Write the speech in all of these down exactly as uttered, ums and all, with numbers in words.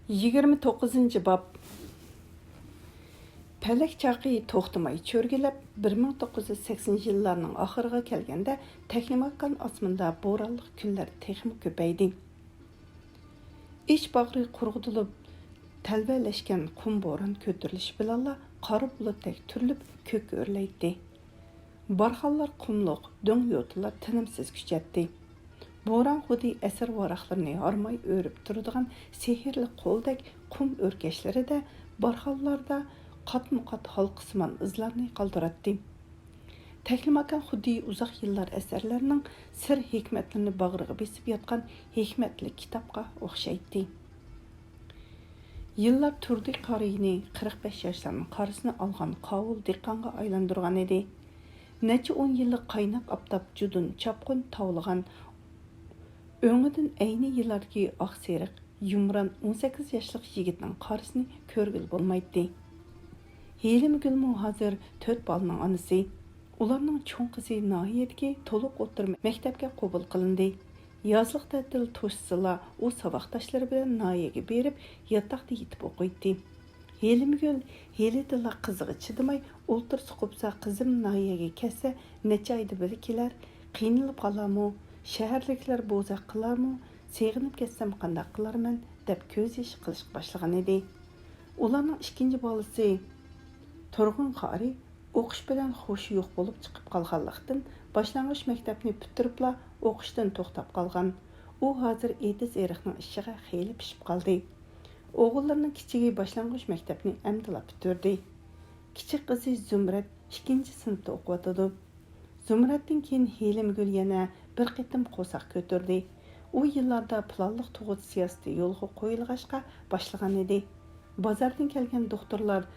يىگىرمە توققۇزىنچى باب. پەلەك چاقى توختىماي چۆرگىلەپ، بىر مىڭ توققۇز يۈز سەكسىنىنچى يىللارنىڭ ئاخىرىغا كەلگەندە، تەكلىماكان ئاسمىنىدا بورانلىق كۈنلەر تېخىمۇ كۆپەيدى. ئىچ باغرى قۇرغۇدۇلۇپ، تەلۋەلەشكەن قۇم بوران كۆتۈرۈلۈشى بىلەنلا قارا بۇلۇتتەك تۈرۈلۈپ كۆككە ئۆرلەيتتى. بارخانلار قۇملۇق، دۆڭ يۇرتلار تىنىمسىز كۈچەتتى. بوران خۇددى ئەسىر ۋاراقلىرىنى ھارماي ئۆرۈپ تۇرىدىغان سېھىرلىك قولدەك قۇم ئۆركەشلىرىدە، بارخانلاردا قاتمۇقات ھالقىسىمان ئىزلارنى قالدۇراتتى. تەكلىماكان خۇددى ئۇزاق يىللار ئەسەرلەرنىڭ سىر ھېكمەتلىرىنى باغرىغا بېسىپ ياتقان ھېكمەتلىك كىتابقا ئوخشايتتى. يىللار تۇردى قارىيىنى قىرىق بەش ياشلارنىڭ قارىسىنى ئالغان قاۋۇل دېھقانغا ئايلاندۇرغان ئىدى. نەچچە ئون يىللىق قايناق ئاپتاپ جۇدۇن چاپقۇن تاۋلىغان، ئۆڭىدىن ئەينى يىللاردىكى ئاق سېرىق، يۇمران ئون سەككىز ياشلىق يىگىتنىڭ قارىسىنى كۆرگىلى بولمايتتى. ھېلىمگۈلمۇ ھازىر تۆت بالىنىڭ ئانىسى. ئۇلارنىڭ چوڭ قىزى ناھىيەدىكى تولۇق ئوتتۇرا مەكتەپكە قوبۇل قىلىندى. يازلىق تەتىل توشسىلا، ئۇ ساۋاقداشلىرى بىلەن ناھىيەگە بېرىپ، ياتاقتا يېتىپ ئوقۇيتتى. ھېلىمگۈل ھېلىدىلا قىزىغا چىدىماي، ئولتۇرسا قوپسا، قىزىم ناھىيەگە كەتسە، نەچچە ئايدا بىر كېلەر، قىينىلىپ قالارمۇ، شەھەردىكىلەر بوزەك قىلارمۇ، سېغىنىپ كەتسەم قانداق قىلارمەن، دەپ كۆز يېشى قىلىشقا باشلىغان ئىدى. ئۇلارنىڭ ئىككىنچى بالىسى تۇرغۇن قارى ئوقۇش بىلەن خۇشى يوق بولۇپ چىقىپ قالغانلىقتىن، باشلانغۇچ مەكتەپنى پۈتتۈرۈپلا ئوقۇشتىن توختاپ قالغان. ئۇ ھازىر ئېتىز ئېرىقنىڭ ئىشىغا خېلى پىشىپ قالدى. ئوغۇللىرىنىڭ كىچىكى باشلانغۇچ مەكتەپنى ئەمدىلا پۈتتۈردى. كىچىك قىزى زۇمرەت ئىككىنچى سىنىپتا ئوقۇۋاتىدۇ. زۇمرەتتىن كېيىن ھېلىمگۈل يەنە بىر قېتىم قورساق كۆتۈردى. ئۇ يىللاردا پىلانلىق تۇغۇت سىياسىتى يولغا قويۇلغاچقا باشلىغان ئىدى. بازاردىن كەلگەن دوختۇرلار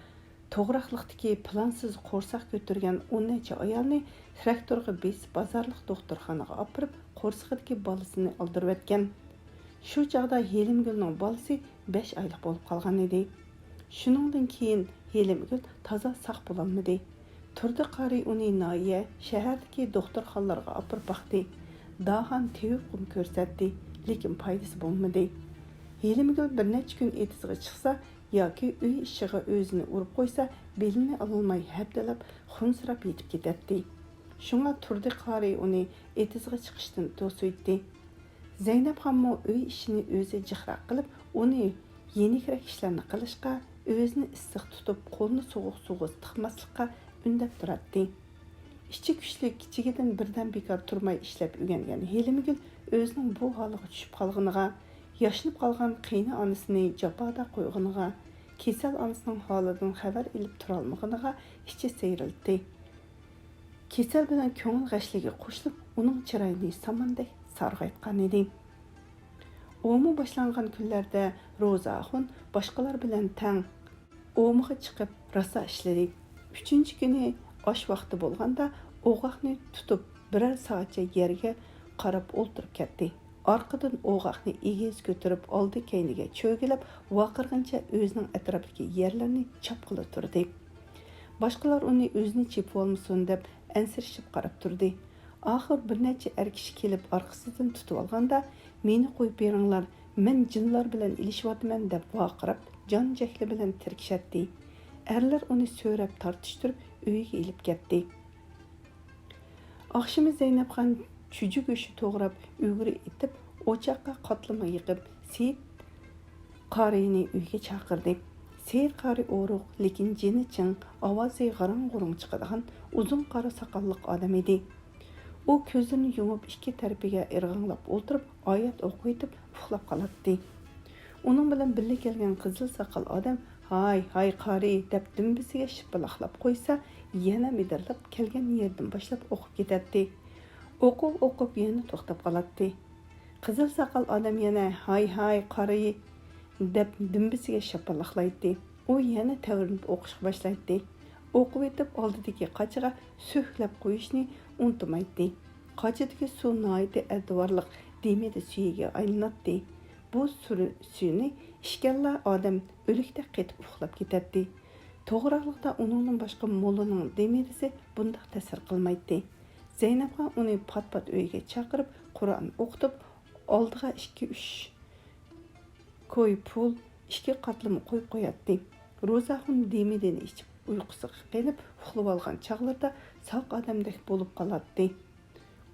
توغراقلىقتىكى پىلانسىز قورساق كۆتۈرگەن ئون نەچچە ئايالنى تىراكتورغا بېسىپ، بازارلىق دوختۇرخانىغا ئاپىرىپ، قورسىقىدىكى بالىسىنى ئالدۇرۇۋەتكەن. شۇ چاغدا ھېلىمگۈلنىڭ بالىسى بەش ئايلىق بولۇپ قالغان ئىدى. شۇنىڭدىن كېيىن ھېلىمگۈل تازا ساق بولالمىدى. تۇردى قارى ئۇنى ناھىيە، شەھەردىكى دوختۇرخانىلارغا ئاپىرىپ باقتى. داھان تېۋىپمۇ كۆرسەتتى، لېكىن پايدىسى بولمىدى. ھېلىمگۈل بىر نەچچە كۈن ئېتىزغا چىقسا ياكى ئۆي ئىشىغا ئۆزىنى ئۇرۇپ قويسا، بېلىنى ئالالماي ھەپتىلەپ خۇمسىراپ يېتىپ كېتەتتى. شۇڭا تۇردى قارى ئۇنى ئېتىزغا چىقىشتىن توسۇيتتى. زەينەپخانمۇ ئۆي ئىشىنى ئۆزى جىقراق قىلىپ، ئۇنى يېنىكرەك ئىشلارنى قىلىشقا، ئۆزىنى ئىسسىق تۇتۇپ، قولىنى سوغۇق سۇغا تىقماسلىققا ئۈندەپ تۇراتتى. ئىچى كۈچلۈك، كىچىكىدىن بىردەم بىكار تۇرماي ئىشلەپ ئۆگەنگەن ھېلىمگۈل ئۆزىنىڭ بۇ ھالىغا چۈشۈپ قالغىنىغا، ياشىنىپ قالغان قېيىن ئانىسىنى جاپادا قويغىنىغا، كېسەل ئانىسىنىڭ ھالىدىن خەۋەر ئېلىپ تۇرالمىغىنىغا ئىچى سىيرىلدى. كېسەل بىلەن كۆڭۈل غەشلىكى قوشۇلۇپ، ئۇنىڭ چىرايىنى ساماندەك سارغايتقان ئىدى. ئومۇ باشلانغان كۈنلەردە روزا ئاخۇن باشقىلار بىلەن تەڭ ئومىغا چىقىپ راسا ئىشلىدى. ئۈچىنچى كۈنى ئاش ۋاقتى بولغاندا، ئوغاقنى تۇتۇپ، بىرەر سائەتچە يەرگە قاراپ ئولتۇرۇپ كەتتى. ئارقىدىن ئوغاقنى ئېگىز كۆتۈرۈپ، ئالدى كەينىگە چۆگىلەپ، ۋارقىرىغىنىچە ئۆزىنىڭ ئەتراپىدىكى يەرلەرنى چاپقىلى تۇردى. باشقىلار ئۇنى ئۆزىنى چېپىۋالمىسۇن دەپ ئەنسىرىشىپ قاراپ تۇردى. ئاخىر بىر نەچچە ئەر كىشى كېلىپ ئارقىسىدىن تۇتۇۋالغاندا، مېنى قويۇپ بېرىڭلار، مەن جىنلار بىلەن ئېلىشىۋاتىمەن دەپ ۋارقىراپ، جان جەھلى بىلەن تىركىشەتتى. ئەرلەر ئۇنى سۆرەپ تارتىشتۇرۇپ ئۆيىگە ئېلىپ كەتتى. ئاخشىمى زەينەپخان چۈجە گۆشى توغراپ، ئۈگرە ئېتىپ، ئوچاققا قاتلىما يېقىپ، سېيىت قارىينى ئۆيگە چاقىردى. سېيىت قارىي ئورۇق، لېكىن جېنى چىڭ، ئاۋازى غاراڭ-غۇرۇڭ چىقىدىغان ئۇزۇن قارا ساقاللىق ئادەم ئىدى. ئۇ كۆزلىرىنى يۇمۇپ، ئىككى تەرىپىگە ئىرغاڭلاپ ئولتۇرۇپ، ئايەت ئوقۇۋېتىپ ئۇخلاپ قالاتتى. ئۇنىڭ بىلەن بىللە كەلگەن قىزىل ساقال ئادەم «ھاي، ھاي، قارىي» دەپ دۈمبىسىگە شىپىلاقلاپ قويسا، يەنە مىدىرلاپ كەلگەن يېرىدىن باشلاپ ئوقۇپ كېتەتتى. ئوقۇپ-ئوقۇپ يەنە توختاپ قالاتتى. قىزىل ساقال ئادەم يەنە «ھاي، ھاي، قارىي» دەپ دۈمبىسىگە شاپىلاقلايتتى. ئۇ يەنە تەۋرىنىپ ئوقۇشقا باشلايتتى. ئوقۇۋېتىپ ئالدىدىكى قاچىغا سۆكلەپ قويۇشنى ئۇنتۇمايتتى. قاچىدىكى سۇ ناھايىتى ئەتىۋارلىق دېمىدە سۈيىگە ئايلىناتتى. بۇ سۈر-، سۈيىنى ئىچكەنلا ئادەم ئۆلۈكتەك قېتىپ ئۇخلاپ كېتەتتى. توغراقلىقتا ئۇنىڭدىن باشقا موللىنىڭ دېمىدىسى بۇنداق تەسىر قىلمايتتى. زەينەپخان ئۇنى پات-پات ئۆيىگە چاقىرىپ، قۇرئان ئوقۇتۇپ، ئالدىغا ئىككى-ئۈچ كوي پۇل، ئىككى قاتلىما قويۇپ قوياتتى. روزاخۇن دېمى-دېنى ئىچىپ، ئۇيقۇسىغا قېنىپ ئۇخلىۋالغان چاغلىرىدا ساق ئادەمدەك بولۇپ قالاتتى.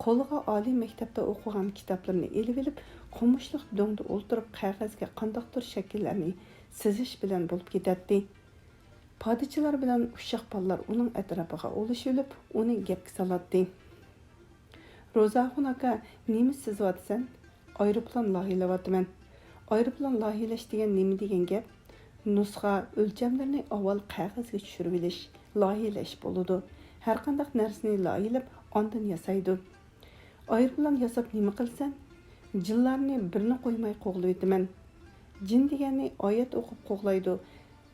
قولىغا ئالىي مەكتەپتە ئوقۇغان كىتابلىرىنى ئېلىۋېلىپ، قومۇشلۇق دۆڭدە ئولتۇرۇپ قەغەزگە قانداقتۇر شەكىللەرنى سىزىش بىلەن بولۇپ كېتەتتى. پادىچىلار بىلەن ئۇششاق بالىلار ئۇنىڭ ئەتراپىغا ئولىشىۋېلىپ، ئۇنى گەپكە سالاتتى. روزاخۇن ئاكا، نېمە سىزىۋاتىسەن؟ ئايروپىلان لايىھەلەۋاتىمەن. ئايروپىلان لايىھەلەش دېگەن نېمە دېگەن گەپ؟ نۇسخا، ئۆلچەملىرىنى ئاۋۋال قەغەزگە چۈشۈرۈۋېلىش، لايىھەلەش بولىدۇ. ھەرقانداق نەرسىنى لايىھەلەپ، ئاندىن ياسايدۇ. ئايروپىلان ياساپ نېمە قىلىسەن؟ جىنلارنى بىرنى قويماي قوغلىۋېتىمەن. جىن دېگەننى ئايەت ئوقۇپ قوغلايدۇ.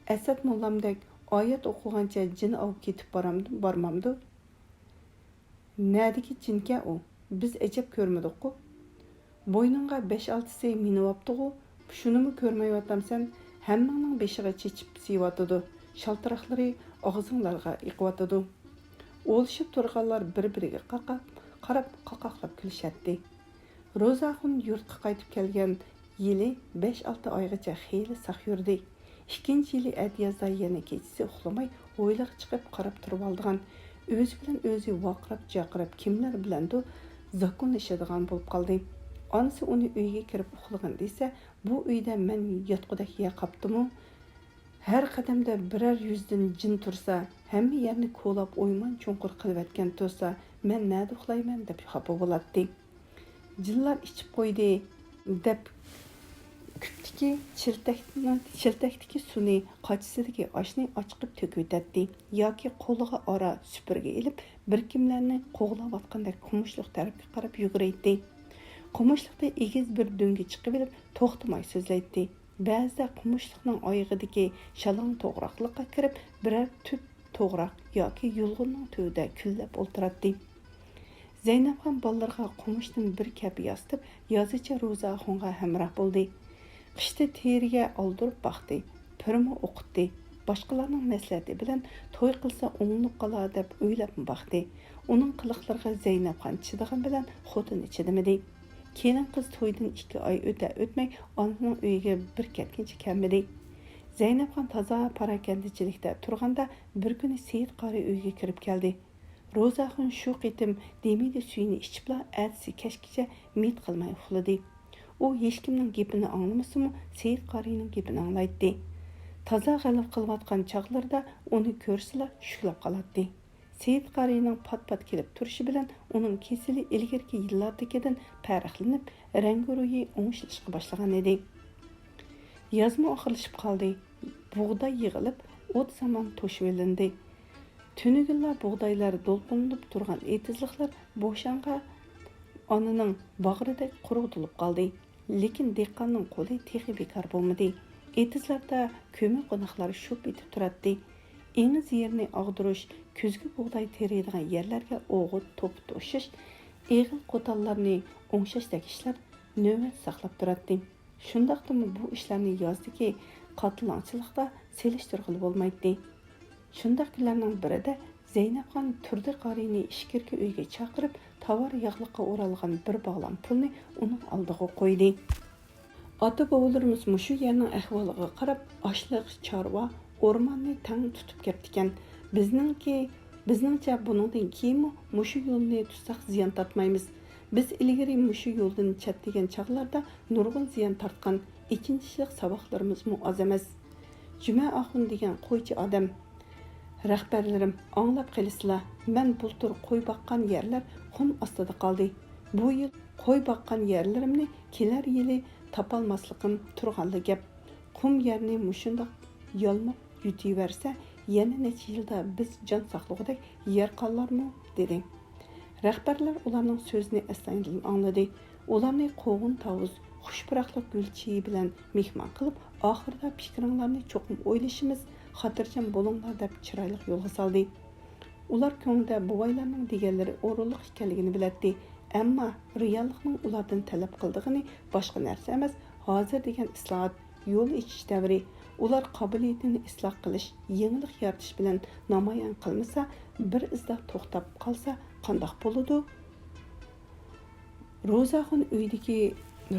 ئەسەت موللامدەك ئايەت ئوقۇغانچە جىن ئاۋۇپ كېتىپ بارامدۇ، بارمامدۇ؟ نەدىكى جىنكەن ئۇ؟ بىز ئەجەب كۆرمىدۇققۇ. بوينۇڭغا بەش-ئالتىسى مىنىۋاپتىغۇ، شۇنىمۇ كۆرمەيۋاتامسەن؟ ھەممىڭنىڭ بېشىغا چېچىپ سىيىۋاتىدۇ، شالتىراقلىرى ئاغزىڭلارغا ئېقىۋاتىدۇ. ئولىشىپ تۇرغانلار بىر-بىرىگە قاقاپ، قاراپ قاقاقلاپ كۈلۈشەتتى. روزاخۇن يۇرتقا قايتىپ كەلگەن يىلى بەش-ئالتە ئايغىچە خېلى ساق يۈردى. ئىككىنچى يىلى ئەتىيازدا يەنە كېچىسى ئۇخلىماي ھويلىغا چىقىپ قاراپ تۇرۇۋالىدىغان، ئۆزى بىلەن ئۆزى ۋارقىراپ-جارقىراپ كىملەر بىلەندۇ زاكونلىشىدىغان بولۇپ قالدى. ئانىسى ئۇنى ئۆيگە كىرىپ ئۇخلىغىن دېسە، بۇ ئۆيدە مەن ياتقۇدەك يەر قاپتىمۇ؟ ھەر قەدەمدە بىرەر يۈزدىن جىن تۇرسا، ھەممە يەرنى كولاپ ئويمان چوڭقۇر قىلىۋەتكەن تۇرسا، مەن نەدە ئۇخلايمەن دەپ خاپا بولاتتى. جىنلار ئىچىپ قويدى دەپ كۈپتىكى چىلتەكنى، چىلتەكتىكى سۇنى، قاچىسىدىكى ئاشنى ئاچىقىپ تۆكۈۋېتەتتى ياكى قولىغا ئارا سۈپۈرگە ئېلىپ، بىر كىملەرنى قوغلاۋاتقاندەك قومۇشلۇق تەرەپكە قاراپ يۈگۈرەيتتى. قومۇشلۇقتا ئېگىز بىر دۆڭگە چىقىۋېلىپ توختىماي سۆزلەيتتى. بەزىدە قومۇشلۇقنىڭ ئايىغىدىكى شالاڭ توغراقلىققا كىرىپ، بىرەر تۈپ توغراق ياكى يۇلغۇننىڭ تۈۋىدە كۈنلەپ ئولتۇراتتى. زەينەپخان بالىلىرىغا قومۇشتىن بىر كەپە ياسىتىپ، يازىچە روزى ئاخۇنغا ھەمراھ بولدى. قىشتا تېرىگە ئالدۇرۇپ باقتى، پىرمۇ ئوقۇتتى. باشقىلارنىڭ مەسلىھەتى بىلەن توي قىلسا ئوڭلىنىپ قالار دەپ ئويلاپمۇ باقتى. ئۇنىڭ قىلىقلىرىغا زەينەپخان چىدىغان بىلەن خوتۇنى چىدىمىدى. كېلىن قىز تويدىن ئىككى ئاي ئۆتە-ئۆتمەي ئانىسىنىڭ ئۆيىگە بىر كەتكىنىچە كەلمىدى. زەينەپخان تازا پاراكەندىچىلىكتە تۇرغاندا، بىر كۈنى سېيىت قارى ئۆيگە كىرىپ كەلدى. روزاخۇن شۇ قېتىم دېمىدە سۈيىنى ئىچىپلا، ئەتىسى كەچكىچە مىت قىلماي ئۇخلىدى. ئۇ ھېچكىمنىڭ گېپىنى ئاڭلىمىسىمۇ، سېيىت قارىينىڭ گېپىنى ئاڭلايتتى. تازا غەلۋە قىلىۋاتقان چاغلىرىدا ئۇنى كۆرسىلا شۈكلەپ قالاتتى. سېيىت قارىينىڭ پات-پات كېلىپ تۇرۇشى بىلەن ئۇنىڭ كېسىلى ئىلگىرىكى يىللاردىكىدىن پەرقلىنىپ، رەڭگىرويى ئوڭشىلىشقا باشلىغان ئىدى. يازمۇ ئاخىرلىشىپ قالدى. بۇغداي يىغىلىپ، ئوت-سامان توشۇۋېلىندى. تۈنۈگۈنلا بۇغدايلار دولقۇنلىنىپ تۇرغان ئېتىزلىقلار بوشاڭغا ئانىنىڭ باغرىدەك قۇرۇق تولۇپ قالدى. لېكىن دېھقاننىڭ قولى تېخى بىكار بولمىدى. ئېتىزلاردا كۆمە قوناقلار شوپ ئېتىپ تۇراتتى. ئېڭىز يېرىنى ئاغدۇرۇش، كۈزگى بۇغداي تېرىيدىغان يەرلەرگە ئوغۇت، توپا توشۇش، ئېغىل قوتانلارنى ئوڭشاشتەك ئىشلار نۆۋەت ساقلاپ تۇراتتى. شۇنداقتىمۇ بۇ ئىشلارنى يازدىكى قاتلاڭچىلىققا سېلىشتۇرغىلى بولمايتتى. شۇنداق كۈنلەرنىڭ بىرىدە زەينەپخان تۇردى قارىينى ئىچكىرىكى ئۆيگە چاقىرىپ، تاۋار ياغلىققا ئورالغان بىر باغلام پۇلنى ئۇنىڭ ئالدىغا قويدى. ئاتا-بوۋىلىرىمىز مۇشۇ يەرنىڭ ئەھۋالىغا قاراپ، ئاشلىق، چارۋا، ئورماننى تەڭ تۇتۇپ كەپتىكەن. بىزنىڭكى، بىزنىڭچە بۇنىڭدىن كېيىنمۇ مۇشۇ يولنى تۇتساق زىيان تارتمايمىز. بىز ئىلگىرى مۇشۇ يولدىن چەتنىگەن چاغلاردا نۇرغۇن زىيان تارتقان، ئېچىنىشلىق ساۋاقلىرىمىزمۇ ئاز ئەمەس. جۈمە ئاخۇن دېگەن قويچى ئادەم. رەھبەرلىرىم، ئاڭلاپ قېلىسىلا، مەن بۇلتۇر قوي باققان يەرلەر قۇم ئاستىدا قالدى. بۇ يىل قوي باققان يەرلىرىمنى كېلەر يىلى تاپالماسلىقىم تۇرغانلا گەپ. قۇم يەرنى مۇشۇنداق يالماپ يۈتۈۋەرسە، يەنە نەچچە يىلدا بىز جان ساقلىغۇدەك يەر قالارمۇ؟ دېدى. رەھبەرلەر ئۇلارنىڭ سۆزىنى ئەستايىدىل ئاڭلىدى. ئۇلارنى قوغۇن تاۋۇز، خۇش پۇراقلىق گۈل چېيى بىلەن مېھمان قىلىپ، ئاخىرىدا پىكرىڭلارنى چوقۇم ئويلىشىمىز، خاتىرجەم بولۇڭلار دەپ چىرايلىق يولغا سالدى. ئۇلار كۆڭلىدە بوۋايلارنىڭ دېگەنلىرى ئورۇنلۇق ئىكەنلىكىنى بىلەتتى، ئەمما رېئاللىقنىڭ ئۇلاردىن تەلەپ قىلىدىغىنى باشقا نەرسە ئەمەس، ھازىر دېگەن ئىسلاھات، يول ئېچىش دەۋرى. ئۇلار قابىلىيىتىنى ئىسلاھ قىلىش، يېڭىلىق يارىتىش بىلەن نامايان قىلمىسا، بىر ئىزدا توختاپ قالسا قانداق بولىدۇ؟ روزاخۇن ئۆيدىكى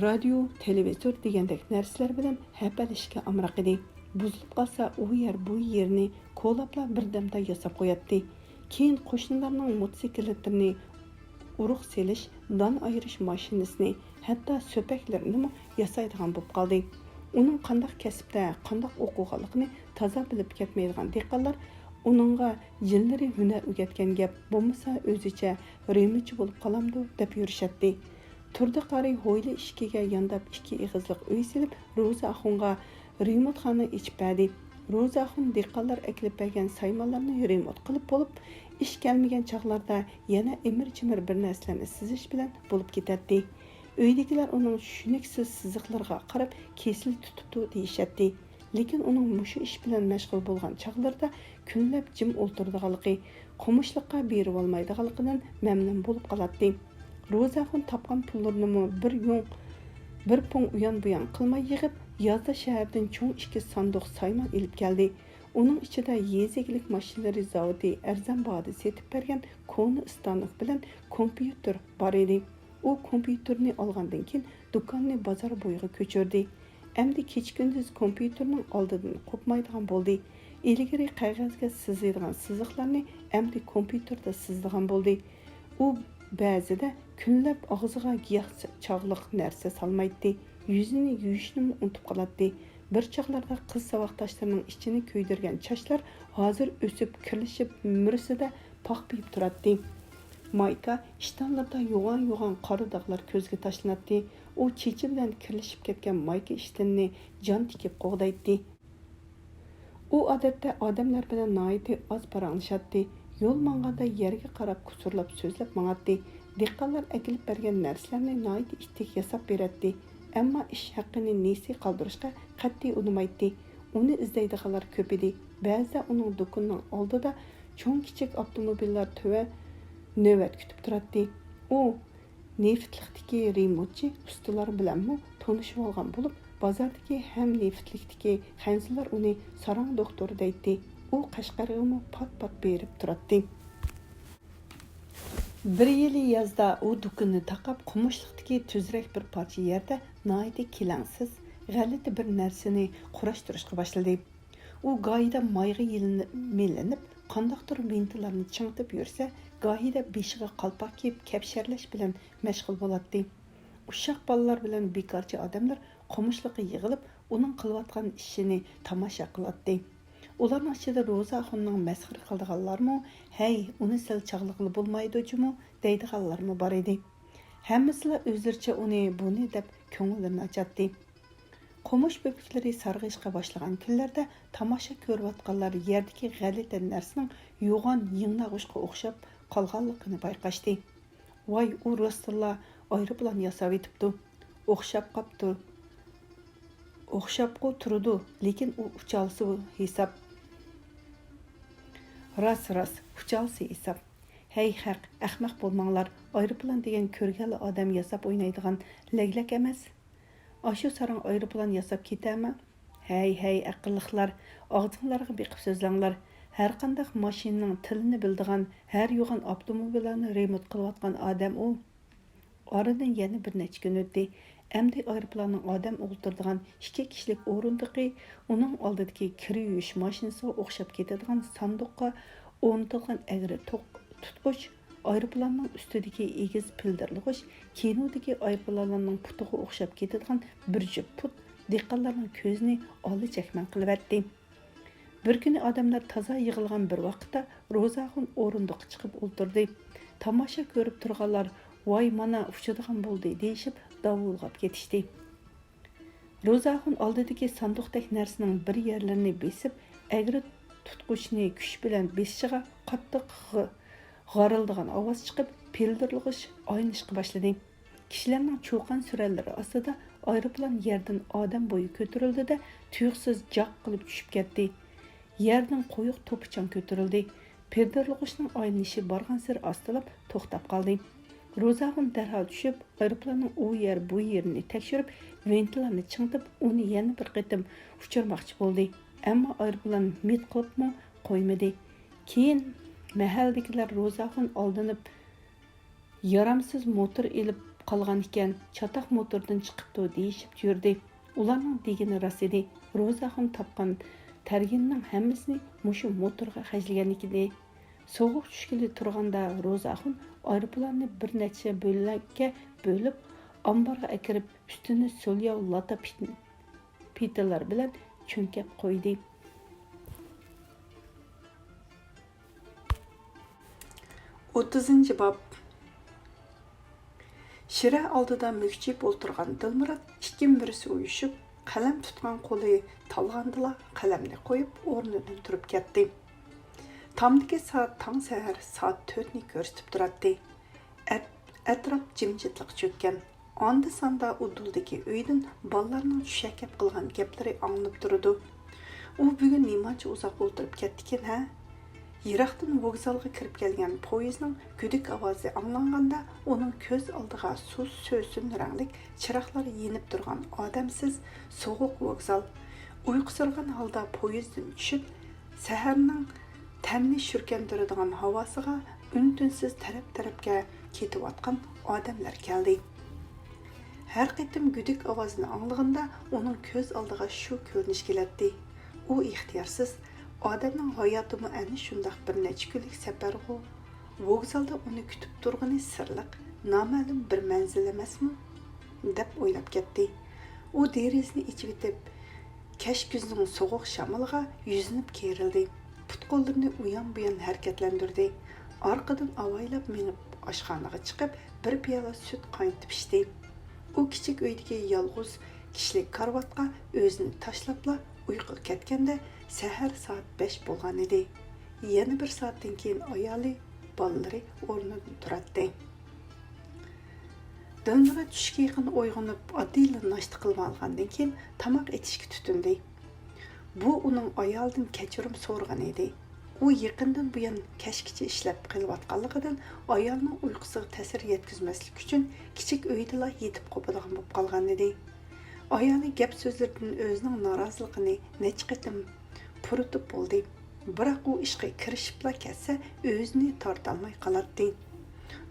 رادىيو، تېلېۋىزور دېگەندەك نەرسىلەر بىلەن ھەپىلىشىشكە ئامراق ئىدى. بۇزۇلۇپ قالسا، ئۇ يەر، بۇ يېرىنى كولاپلا بىردەمدە ياساپ قوياتتى. كېيىن قوشنىلارنىڭ موتوسىكلىتلىرىنى، ئۇرۇق سېلىش، دان ئايرىش ماشىنىسىنى، ھەتتا سۆپەكلىرىنىمۇ ياسايدىغان بولۇپ قالدى. ئۇنىڭ قانداق كەسىپتە، قانداق ئوقۇغانلىقىنى تازا بىلىپ كەتمەيدىغان دېھقانلار ئۇنىڭغا يىللىرى ھۈنەر ئۆگەتكەن گەپ، بولمىسا ئۆزىچە رېمونتچى بولۇپ قالامدۇ دەپ يۈرۈشەتتى. تۇردى قارى ھويلا ئىشىكىگە يانداپ ئىككى ئېغىزلىق ئۆي سېلىپ، روزى ئاخۇنغا رېمونتخانا ئېچىپ بەردى. روزى ئاخۇن دېھقانلار ئەكېلىپ بەرگەن سايمانلارنى رېمونت قىلىپ بولۇپ، ئىش كەلمىگەن چاغلاردا يەنە ئىمىر-چىمىر بىر نەرسىلەرنى سىزىش بىلەن بولۇپ كېتەتتى. ئۆيدىكىلەر ئۇنىڭ چۈشىنىكسىز سىزىقلىرىغا قاراپ كېسىل تۇتۇپتۇ دېيىشەتتى. لېكىن ئۇنىڭ مۇشۇ ئىش بىلەن مەشغۇل بولغان چاغلىرىدا كۈنلەپ جىم ئولتۇرىدىغانلىقى، قومۇچلۇققا بېرىۋالمايدىغانلىقىدىن مەمنۇن بولۇپ قالاتتى. روزاخۇن تاپقان پۇللىرىنىمۇ بىر يۇڭ، بىر پۇڭ ئۇيان-بۇيان قىلماي يىغىپ، يازدا شەھەردىن چوڭ ئىككى ساندۇق سايمان ئېلىپ كەلدى. ئۇنىڭ ئىچىدە يېزا ئىگىلىك ماشىنىلىرى زاۋۇتى ئەرزان باھادا سېتىپ بەرگەن كونا ئىستانوك بىلەن كومپيۇتېر بار ئىدى. ئۇ كومپيۇتېرنى ئالغاندىن كېيىن، دۇكاننى بازار بويىغا كۆچۈردى. ئەمدى كېچە-كۈندۈز كومپيۇتېرنىڭ ئالدىدىن قوپمايدىغان بولدى. ئىلگىرى قەغەزگە سىزىدىغان سىزىقلارنى ئەمدى كومپيۇتېردا سىزىدىغان بولدى. ئۇ بەزىدە كۈنلەپ ئاغزىغا گىياھ چاغلىق نەرسە سالمايتتى. يۈزىنى يۇيۇشنىمۇ ئۇنتۇپ قالاتتى. بىر چاغلاردا قىز ساۋاقداشلىرىنىڭ ئىچىنى كۆيدۈرگەن چاچلار ھازىر ئۆسۈپ، كىرلىشىپ، مۈرىسىدە پاخپىيىپ تۇراتتى. مايكا ئىشتانلىرىدا يوغان-يوغان قارا داغلار كۆزگە تاشلىناتتى. ئۇ چېچى بىلەن كىرلىشىپ كەتكەن مايكا ئىشتىنىنى جان تىكىپ قوغدايتتى. ئۇ ئادەتتە ئادەملەر بىلەن ناھايىتى ئاز پاراڭلىشاتتى. يول ماڭغاندا يەرگە قاراپ كۇسۇرلاپ سۆزلەپ ماڭاتتى. دېھقانلار ئەكېلىپ بەرگەن نەرسىلەرنى ناھايىتى ئىتتىك ياساپ بېرەتتى. ئەمما ئىش ھەققىنى نېسى قالدۇرۇشقا قەتئىي ئۇنىمايتتى. ئۇنى ئىزدەيدىغانلار كۆپ ئىدى. بەزىدە ئۇنىڭ دۇكىنىنىڭ ئالدىدا چوڭ-كىچىك ئاپتوموبىللار تۆۋەن نۆۋەت كۈتۈپ تۇراتتى. ئۇ نېفىتلىقتىكى رېمونتچى ئۇستىلار بىلەنمۇ تونۇشۇۋالغان بولۇپ، بازاردىكى ھەم نېفىتلىكتىكى خەنزۇلار ئۇنى ساراڭ دوختۇر دەيتتى. ئۇ قەشقەرگىمۇ پات-پات بېرىپ تۇراتتى. بىر يىلى يازدا ئۇ دۇكىنىنى تاقاپ، قومۇشلۇقتىكى تۈزرەك بىر پارچە يەردە ناھايىتى كېلەڭسىز، غەلىتە بىر نەرسىنى قۇراشتۇرۇشقا باشلىدى. ئۇ گاھىدا مايغا يېلىنىپ، مىلىنىپ، قانداقتۇر ۋىنتىلارنى چىڭىتىپ يۈرسە، گاھىدا بېشىغا قالپاق كىيىپ، كەپشەرلەش بىلەن مەشغۇل بولاتتى. ئۇششاق بالىلار بىلەن بىكارچى ئادەملەر قومۇشلۇققا يىغىلىپ، ئۇنىڭ قىلىۋاتقان ئىشىنى تاماشا قىلاتتى. ئۇلارنىڭ ئىچىدە روزا ئاخۇننىڭ مەسخىرە قىلىدىغانلارمۇ، ھەي، ئۇنى سەل چاغلىغىلى بولمايدۇ جۇمۇ دەيدىغانلارمۇ بار ئىدى. ھەممىسىلا ئۆزلىرىچە ئۇنى، بۇنى دەپ كۆڭۈللىرىنى ئاچاتتى. قومۇش پۆپۈكلىرى سارغىيىشقا باشلىغان كۈنلەردە تاماشا كۆرۈۋاتقانلار يەردىكى غەلىتە نەرسىنىڭ يوغان يىڭناغۇچقا ئوخشاپ قالغانلىقىنى بايقاشتى. ۋاي، ئۇ راستتىنلا ئايروپىلان ياساۋېتىپتۇ. ئوخشاپ قاپتۇ. ئوخشاپقۇ تۇرىدۇ، لېكىن ئۇ ئۇچالسا ھېساب. راست، راست، ئۇچالسا ھېساب. ھەي خەق، ئەخمەق بولماڭلار، ئايروپىلان دېگەن كۆرگەنلا ئادەم ياساپ ئوينايدىغان لەگلەك ئەمەس. ئاشۇ ساراڭ ئايروپىلان ياساپ كېتەرمۇ؟ ھەي، ھەي، ئەقىللىقلار، ئاغزىڭلارغا بېقىپ سۆزلەڭلار. ھەرقانداق ماشىنىنىڭ تىلىنى بىلىدىغان، ھەر يوغان ئاپتوموبىللارنى رېمونت قىلىۋاتقان ئادەم ئۇ. ئارىدىن يەنە بىر نەچچە كۈن ئۆتتى. ئەمدى ئايروپىلاننىڭ ئادەم ئولتۇرىدىغان ئىككى كىشىلىك ئورۇندۇقى، ئۇنىڭ ئالدىدىكى كىر يۇيۇش ماشىنىسىغا ئوخشاپ كېتىدىغان ساندۇققا ئورنىتىلغان ئەگرى توق-، تۇتقۇچ، ئايروپىلاننىڭ ئۈستىدىكى ئېگىز پىلدىرلىغۇچ، كىنودىكى ئايروپىلانلارنىڭ پۇتىغا ئوخشاپ كېتىدىغان بىر جۈپ پۇت دېھقانلارنىڭ كۆزىنى ئاللىچەكمەن قىلىۋەتتى. بىر كۈنى ئادەملەر تازا يىغىلغان بىر ۋاقىتتا روزاخۇن ئورۇندۇققا چىقىپ ئولتۇردى. تاماشا كۆرۈپ تۇرغانلار، ۋاي، مانا ئۇچىدىغان بولدى دېيىشىپ داۋۇلغاپ كېتىشتى. روزاخۇن ئالدىدىكى ساندۇقتەك نەرسىنىڭ بىر يەرلىرىنى بېسىپ، ئەگرى تۇتقۇچنى كۈچ بىلەن بېسىشىغا قاتتىق غ-، غارىلدىغان ئاۋاز چىقىپ، پىلدىرلىغۇچ ئايلىنىشقا باشلىدى. كىشىلەرنىڭ چۇقان سۈرەنلىرى ئاستىدا ئايروپىلان يەردىن ئادەم بويى كۆتۈرۈلدى-دە، تۇيۇقسىز جاق قىلىپ چۈشۈپ كەتتى. يەردىن قويۇق توپا-چاڭ كۆتۈرۈلدى. پىلدىرلىغۇچنىڭ ئايلىنىشى بارغانسېرى ئاستىلاپ توختاپ قالدى. روزاخۇن دەرھال چۈشۈپ، ئايروپىلاننىڭ ئۇ يەر، بۇ يېرىنى تەكشۈرۈپ، ۋىنتىلارنى چىڭىتىپ، ئۇنى يەنە بىر قېتىم ئۇچۇرماقچى بولدى. ئەمما ئايروپىلان مىت قىلىپمۇ قويمىدى. كېيىن مەھەللىدىكىلەر روزاخۇن ئالدىنىپ، يارامسىز موتور ئېلىپ قالغان ئىكەن، چاتاق موتوردىن چىقىپتۇ دېيىشىپ يۈردى. ئۇلارنىڭ دېگىنى راست ئىدى. روزاخۇن تاپقان تەرگىنىنىڭ ھەممىسىنى مۇشۇ موتورغا خەجلىگەن ئىدى. سوغۇق چۈشكىلى تۇرغاندا روزاخۇن ئايروپىلاننى بىر نەچچە بۆلەككە بۆلۈپ، ئامبارغا ئەكىرىپ، ئۈستىنى سولياۋ لاتا پىت-، پىتىلار بىلەن چۆڭكەپ قويدى. ئوتتۇزىنچى باب. شىرە ئالدىدا مۈكچىيىپ ئولتۇرغان دىلمۇرات ئىككى مۈرىسى ئۇيۇشۇپ، قەلەم تۇتقان قولى تالغاندىلا قەلەمنى قويۇپ، ئورنىدىن تۇرۇپ كەتتى. تامدىكى سائەت تاڭ سەھەر سائەت تۆتنى كۆرسىتىپ تۇراتتى. ئەت-، ئەتراپ جىمجىتلىق چۆككەن. ئاندا-ساندا ئۇدۇلدىكى ئۆيدىن بالىلارنىڭ چۈشەكەپ قىلغان گەپلىرى ئاڭلىنىپ تۇرىدۇ. ئۇ بۈگۈن نېمانچە ئۇزاق ئولتۇرۇپ كەتتىكىن، ھە؟ يىراقتىن ۋوگزالغا كىرىپ كەلگەن پويىزنىڭ گۈدۈك ئاۋازى ئاڭلانغاندا، ئۇنىڭ كۆز ئالدىغا سۇس سۆسۈن رەڭلىك چىراغلار يېنىپ تۇرغان ئادەمسىز، سوغۇق ۋوگزال، ئۇيقۇسىرىغان ھالدا پويىزدىن چۈشۈپ، سەھەرنىڭ تەمنى شۈركەندۈرىدىغان ھاۋاسىغا ئۈن-تىنسىز تەرەپ-تەرەپكە كېتىۋاتقان ئادەملەر كەلدى. ھەر قېتىم گۈدۈك ئاۋازىنى ئاڭلىغىنىدا ئۇنىڭ كۆز ئالدىغا شۇ كۆرۈنۈش كېلەتتى. ئۇ ئىختىيارسىز، ئادەمنىڭ ھاياتىمۇ ئەنە شۇنداق بىر نەچچە كۈنلۈك سەپەرغۇ. ۋوگزالدا ئۇنى كۈتۈپ تۇرغىنى سىرلىق، نامەلۇم بىر مەنزىل ئەمەسمۇ؟ دەپ ئويلاپ كەتتى. ئۇ دېرىزىنى ئېچىۋېتىپ، كەچ كۈزنىڭ سوغۇق شامىلىغا يۈزلىنىپ كېرىلدى. پۇت-قوللىرىنى ئۇيان-بۇيان ھەرىكەتلەندۈردى. ئارقىدىن ئاۋايلاپ مېڭىپ، ئاشخانىغا چىقىپ، بىر پىيالە سۈت قاينىتىپ ئىچتى. ئۇ كىچىك ئۆيدىكى يالغۇز كىشىلىك كارىۋاتقا ئۆزىنى تاشلاپلا ئۇيقۇغا كەتكەندە، سەھەر سائەت بەش بولغانىدى. يەنە بىر سائەتتىن كېيىن ئايالى، بالىلىرى ئورنىدىن تۇراتتى. دىلمۇرات چۈشكە يېقىن ئويغىنىپ، ئاددىيلا ناشتا قىلىۋالغاندىن كېيىن تاماق ئېتىشكە تۇتۇندى. بۇ ئۇنىڭ ئايالىدىن كەچۈرۈم سورىغىنى ئىدى. ئۇ يېقىندىن بۇيان كەچكىچە ئىشلەپ قېلىۋاتقانلىقىدىن، ئايالىنىڭ ئۇيقۇسىغا تەسىر يەتكۈزمەسلىك ئۈچۈن، كىچىك ئۆيدىلا يېتىپ قوپىدىغان بولۇپ قالغانىدى. ئايالى گەپ-سۆزلىرىدىن ئۆزىنىڭ نارازىلىقىنى نەچچە قېتىم پۇرىتىپ بولدى. بىراق ئۇ ئىشقا كىرىشىپلا كەتسە، ئۆزىنى تارتالماي قالاتتى.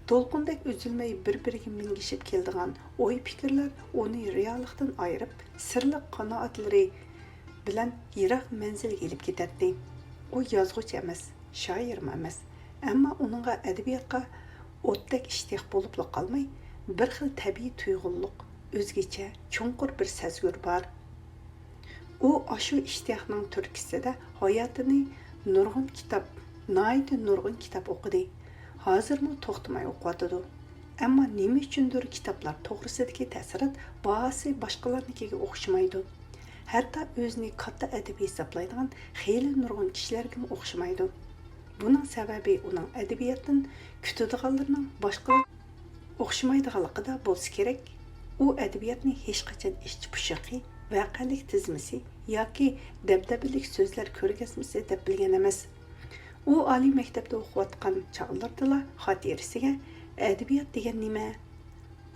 دولقۇندەك ئۈزۈلمەي بىر-بىرىگە مىنگىشىپ كېلىدىغان ئوي-پىكىرلەر ئۇنى رېئاللىقتىن ئايرىپ، سىرلىق قانائەتلىرى بىلەن يىراق مەنزىلگە ئېلىپ كېتەتتى. ئۇ يازغۇچى ئەمەس، شائىرمۇ ئەمەس، ئەمما ئۇنىڭغا ئەدەبىياتقا ئوتتەك ئىشتىياق بولۇپلا قالماي، بىر خىل تەبىئىي تۇيغۇلۇق، ئۆزگىچە، چوڭقۇر بىر سەزگۈر بار. ئۇ ئاشۇ ئىشتىياقنىڭ تۈرتكىسىدە ھاياتىنى نۇرغۇن كىتاب، ناھايىتى نۇرغۇن كىتاب ئوقۇدى. ھازىرمۇ توختىماي ئوقۇۋاتىدۇ. ئەمما نېمە ئۈچۈندۇر كىتابلار توغرىسىدىكى تەسىرات باھاسى باشقىلارنىڭكىگە ئوخشىمايدۇ. ھەتتا ئۆزىنى كاتتا ئەدىب ھېسابلايدىغان خېلى نۇرغۇن كىشىلەرگىمۇ ئوخشىمايدۇ. بۇنىڭ سەۋەبى ئۇنىڭ ئەدەبىياتتىن كۈتىدىغانلىرىنىڭ باشقىلار ئوخشىمايدىغانلىقىدا بولسا كېرەك. ئۇ ئەدەبىياتنى ھېچقاچان ئىچ پۇشۇقى، ۋەقەلىك تىزمىسى ياكى دەبدەبىلىك سۆزلەر كۆرگەزمىسى دەپ بىلگەن ئەمەس. ئۇ ئالىي مەكتەپتە ئوقۇۋاتقان چاغلىرىدىلا خاتىرىسىگە، ئەدەبىيات دېگەن نېمە؟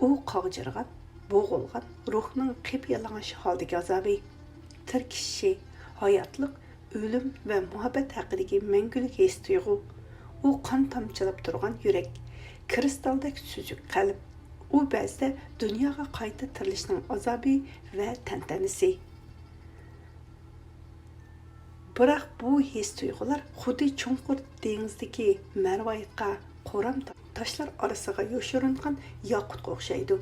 ئۇ قاغجىرىغان، بوغۇلغان روھنىڭ قىپيالىڭاچ ھالدىكى ئازابى، تىركىشىشى، ھاياتلىق، ئۆلۈم ۋە مۇھەببەت ھەققىدىكى مەڭگۈلۈك ھېس-تۇيغۇ، ئۇ قان تامچىلاپ تۇرغان يۈرەك، كىرىستالدەك سۈزۈك قەلب، ئۇ بەزىدە دۇنياغا قايتا تىرىلىشنىڭ ئازابى ۋە تەنتەنىسى. بىراق بۇ ھېس-تۇيغۇلار خۇددى چوڭقۇر دېڭىزدىكى مەرۋايىتقا، قورام تاشلار ئارىسىغا يوشۇرۇنغان ياقۇتقا ئوخشايدۇ.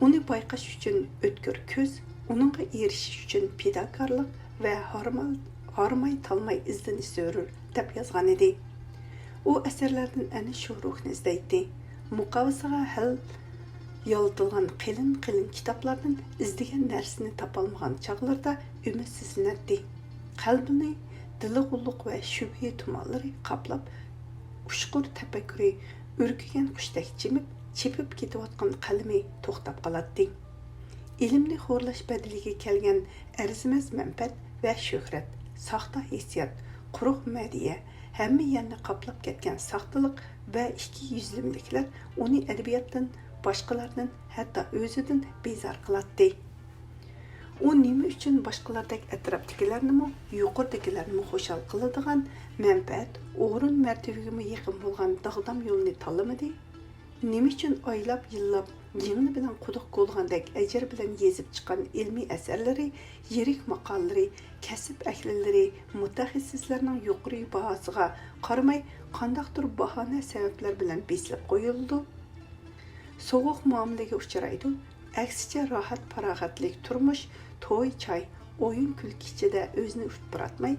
ئۇنى بايقاش ئۈچۈن ئۆتكۈر كۆز، ئۇنىڭغا ئېرىشىش ئۈچۈن پىداكارلىق ۋە ھارمال-، ھارماي-تالماي ئىزدىنىش زۆرۈر، دەپ يازغانىدى. ئۇ ئەسەرلەردىن ئەنە شۇ روھنى ئىزدەيتتى. مۇقاۋىسىغا ھەل يالىتىلغان قېلىن-قېلىن كىتابلاردىن ئىزدىگەن نەرسىنى تاپالمىغان چاغلىرىدا ئۈمىدسىزلىنەتتى. قەلبىنى دىلىغۇللۇق ۋە شۈبھە تۇمانلىرى قاپلاپ، ئۇچقۇر تەپەككۇرى ئۈركۈگەن قۇشتەك جىمىپ، چېپىپ كېتىۋاتقان قەلىمى توختاپ قالاتتى. ئىلىمنى خورلاش بەدىلىگە كەلگەن ئەرزىمەس مەنپەئەت ۋە شۆھرەت، ساختا ھېسسىيات، قۇرۇق مەدھىيە، ھەممە يەرنى قاپلاپ كەتكەن ساختىلىق ۋە ئىككى يۈزلىمىلىكلەر ئۇنى ئەدەبىياتتىن، باشقىلاردىن، ھەتتا ئۆزىدىن بىزار قىلاتتى. ئۇ نېمە ئۈچۈن باشقىلاردەك ئەتراپتىكىلەرنىمۇ، يۇقىرىدىكىلەرنىمۇ خۇشال قىلىدىغان مەنپەئەت، ئورۇن-مەرتىۋىگىمۇ يېقىن بولغان داغدام يولنى تاللىمىدى؟ نېمە ئۈچۈن ئايلاپ، يىللاپ يىڭنە بىلەن قۇدۇق كولىغاندەك ئەجىر بىلەن يېزىپ چىققان ئىلمىي ئەسەرلىرى، يىرىك ماقالىلىرى، كەسىپ ئەھلىلىرى، مۇتەخەسسىسلەرنىڭ يۇقىرى باھاسىغا قارىماي، قانداقتۇر باھانە سەۋەبلەر بىلەن بېسىلىپ قويۇلىدۇ. سوغۇق مۇئامىلىگە ئۇچرايدۇ. ئەكسىچە، راھەت-پاراغەتلىك تۇرمۇش، توي-چاي، ئويۇن-كۈلكە ئىچىدە ئۆزىنى ئۇتتۇراتماي،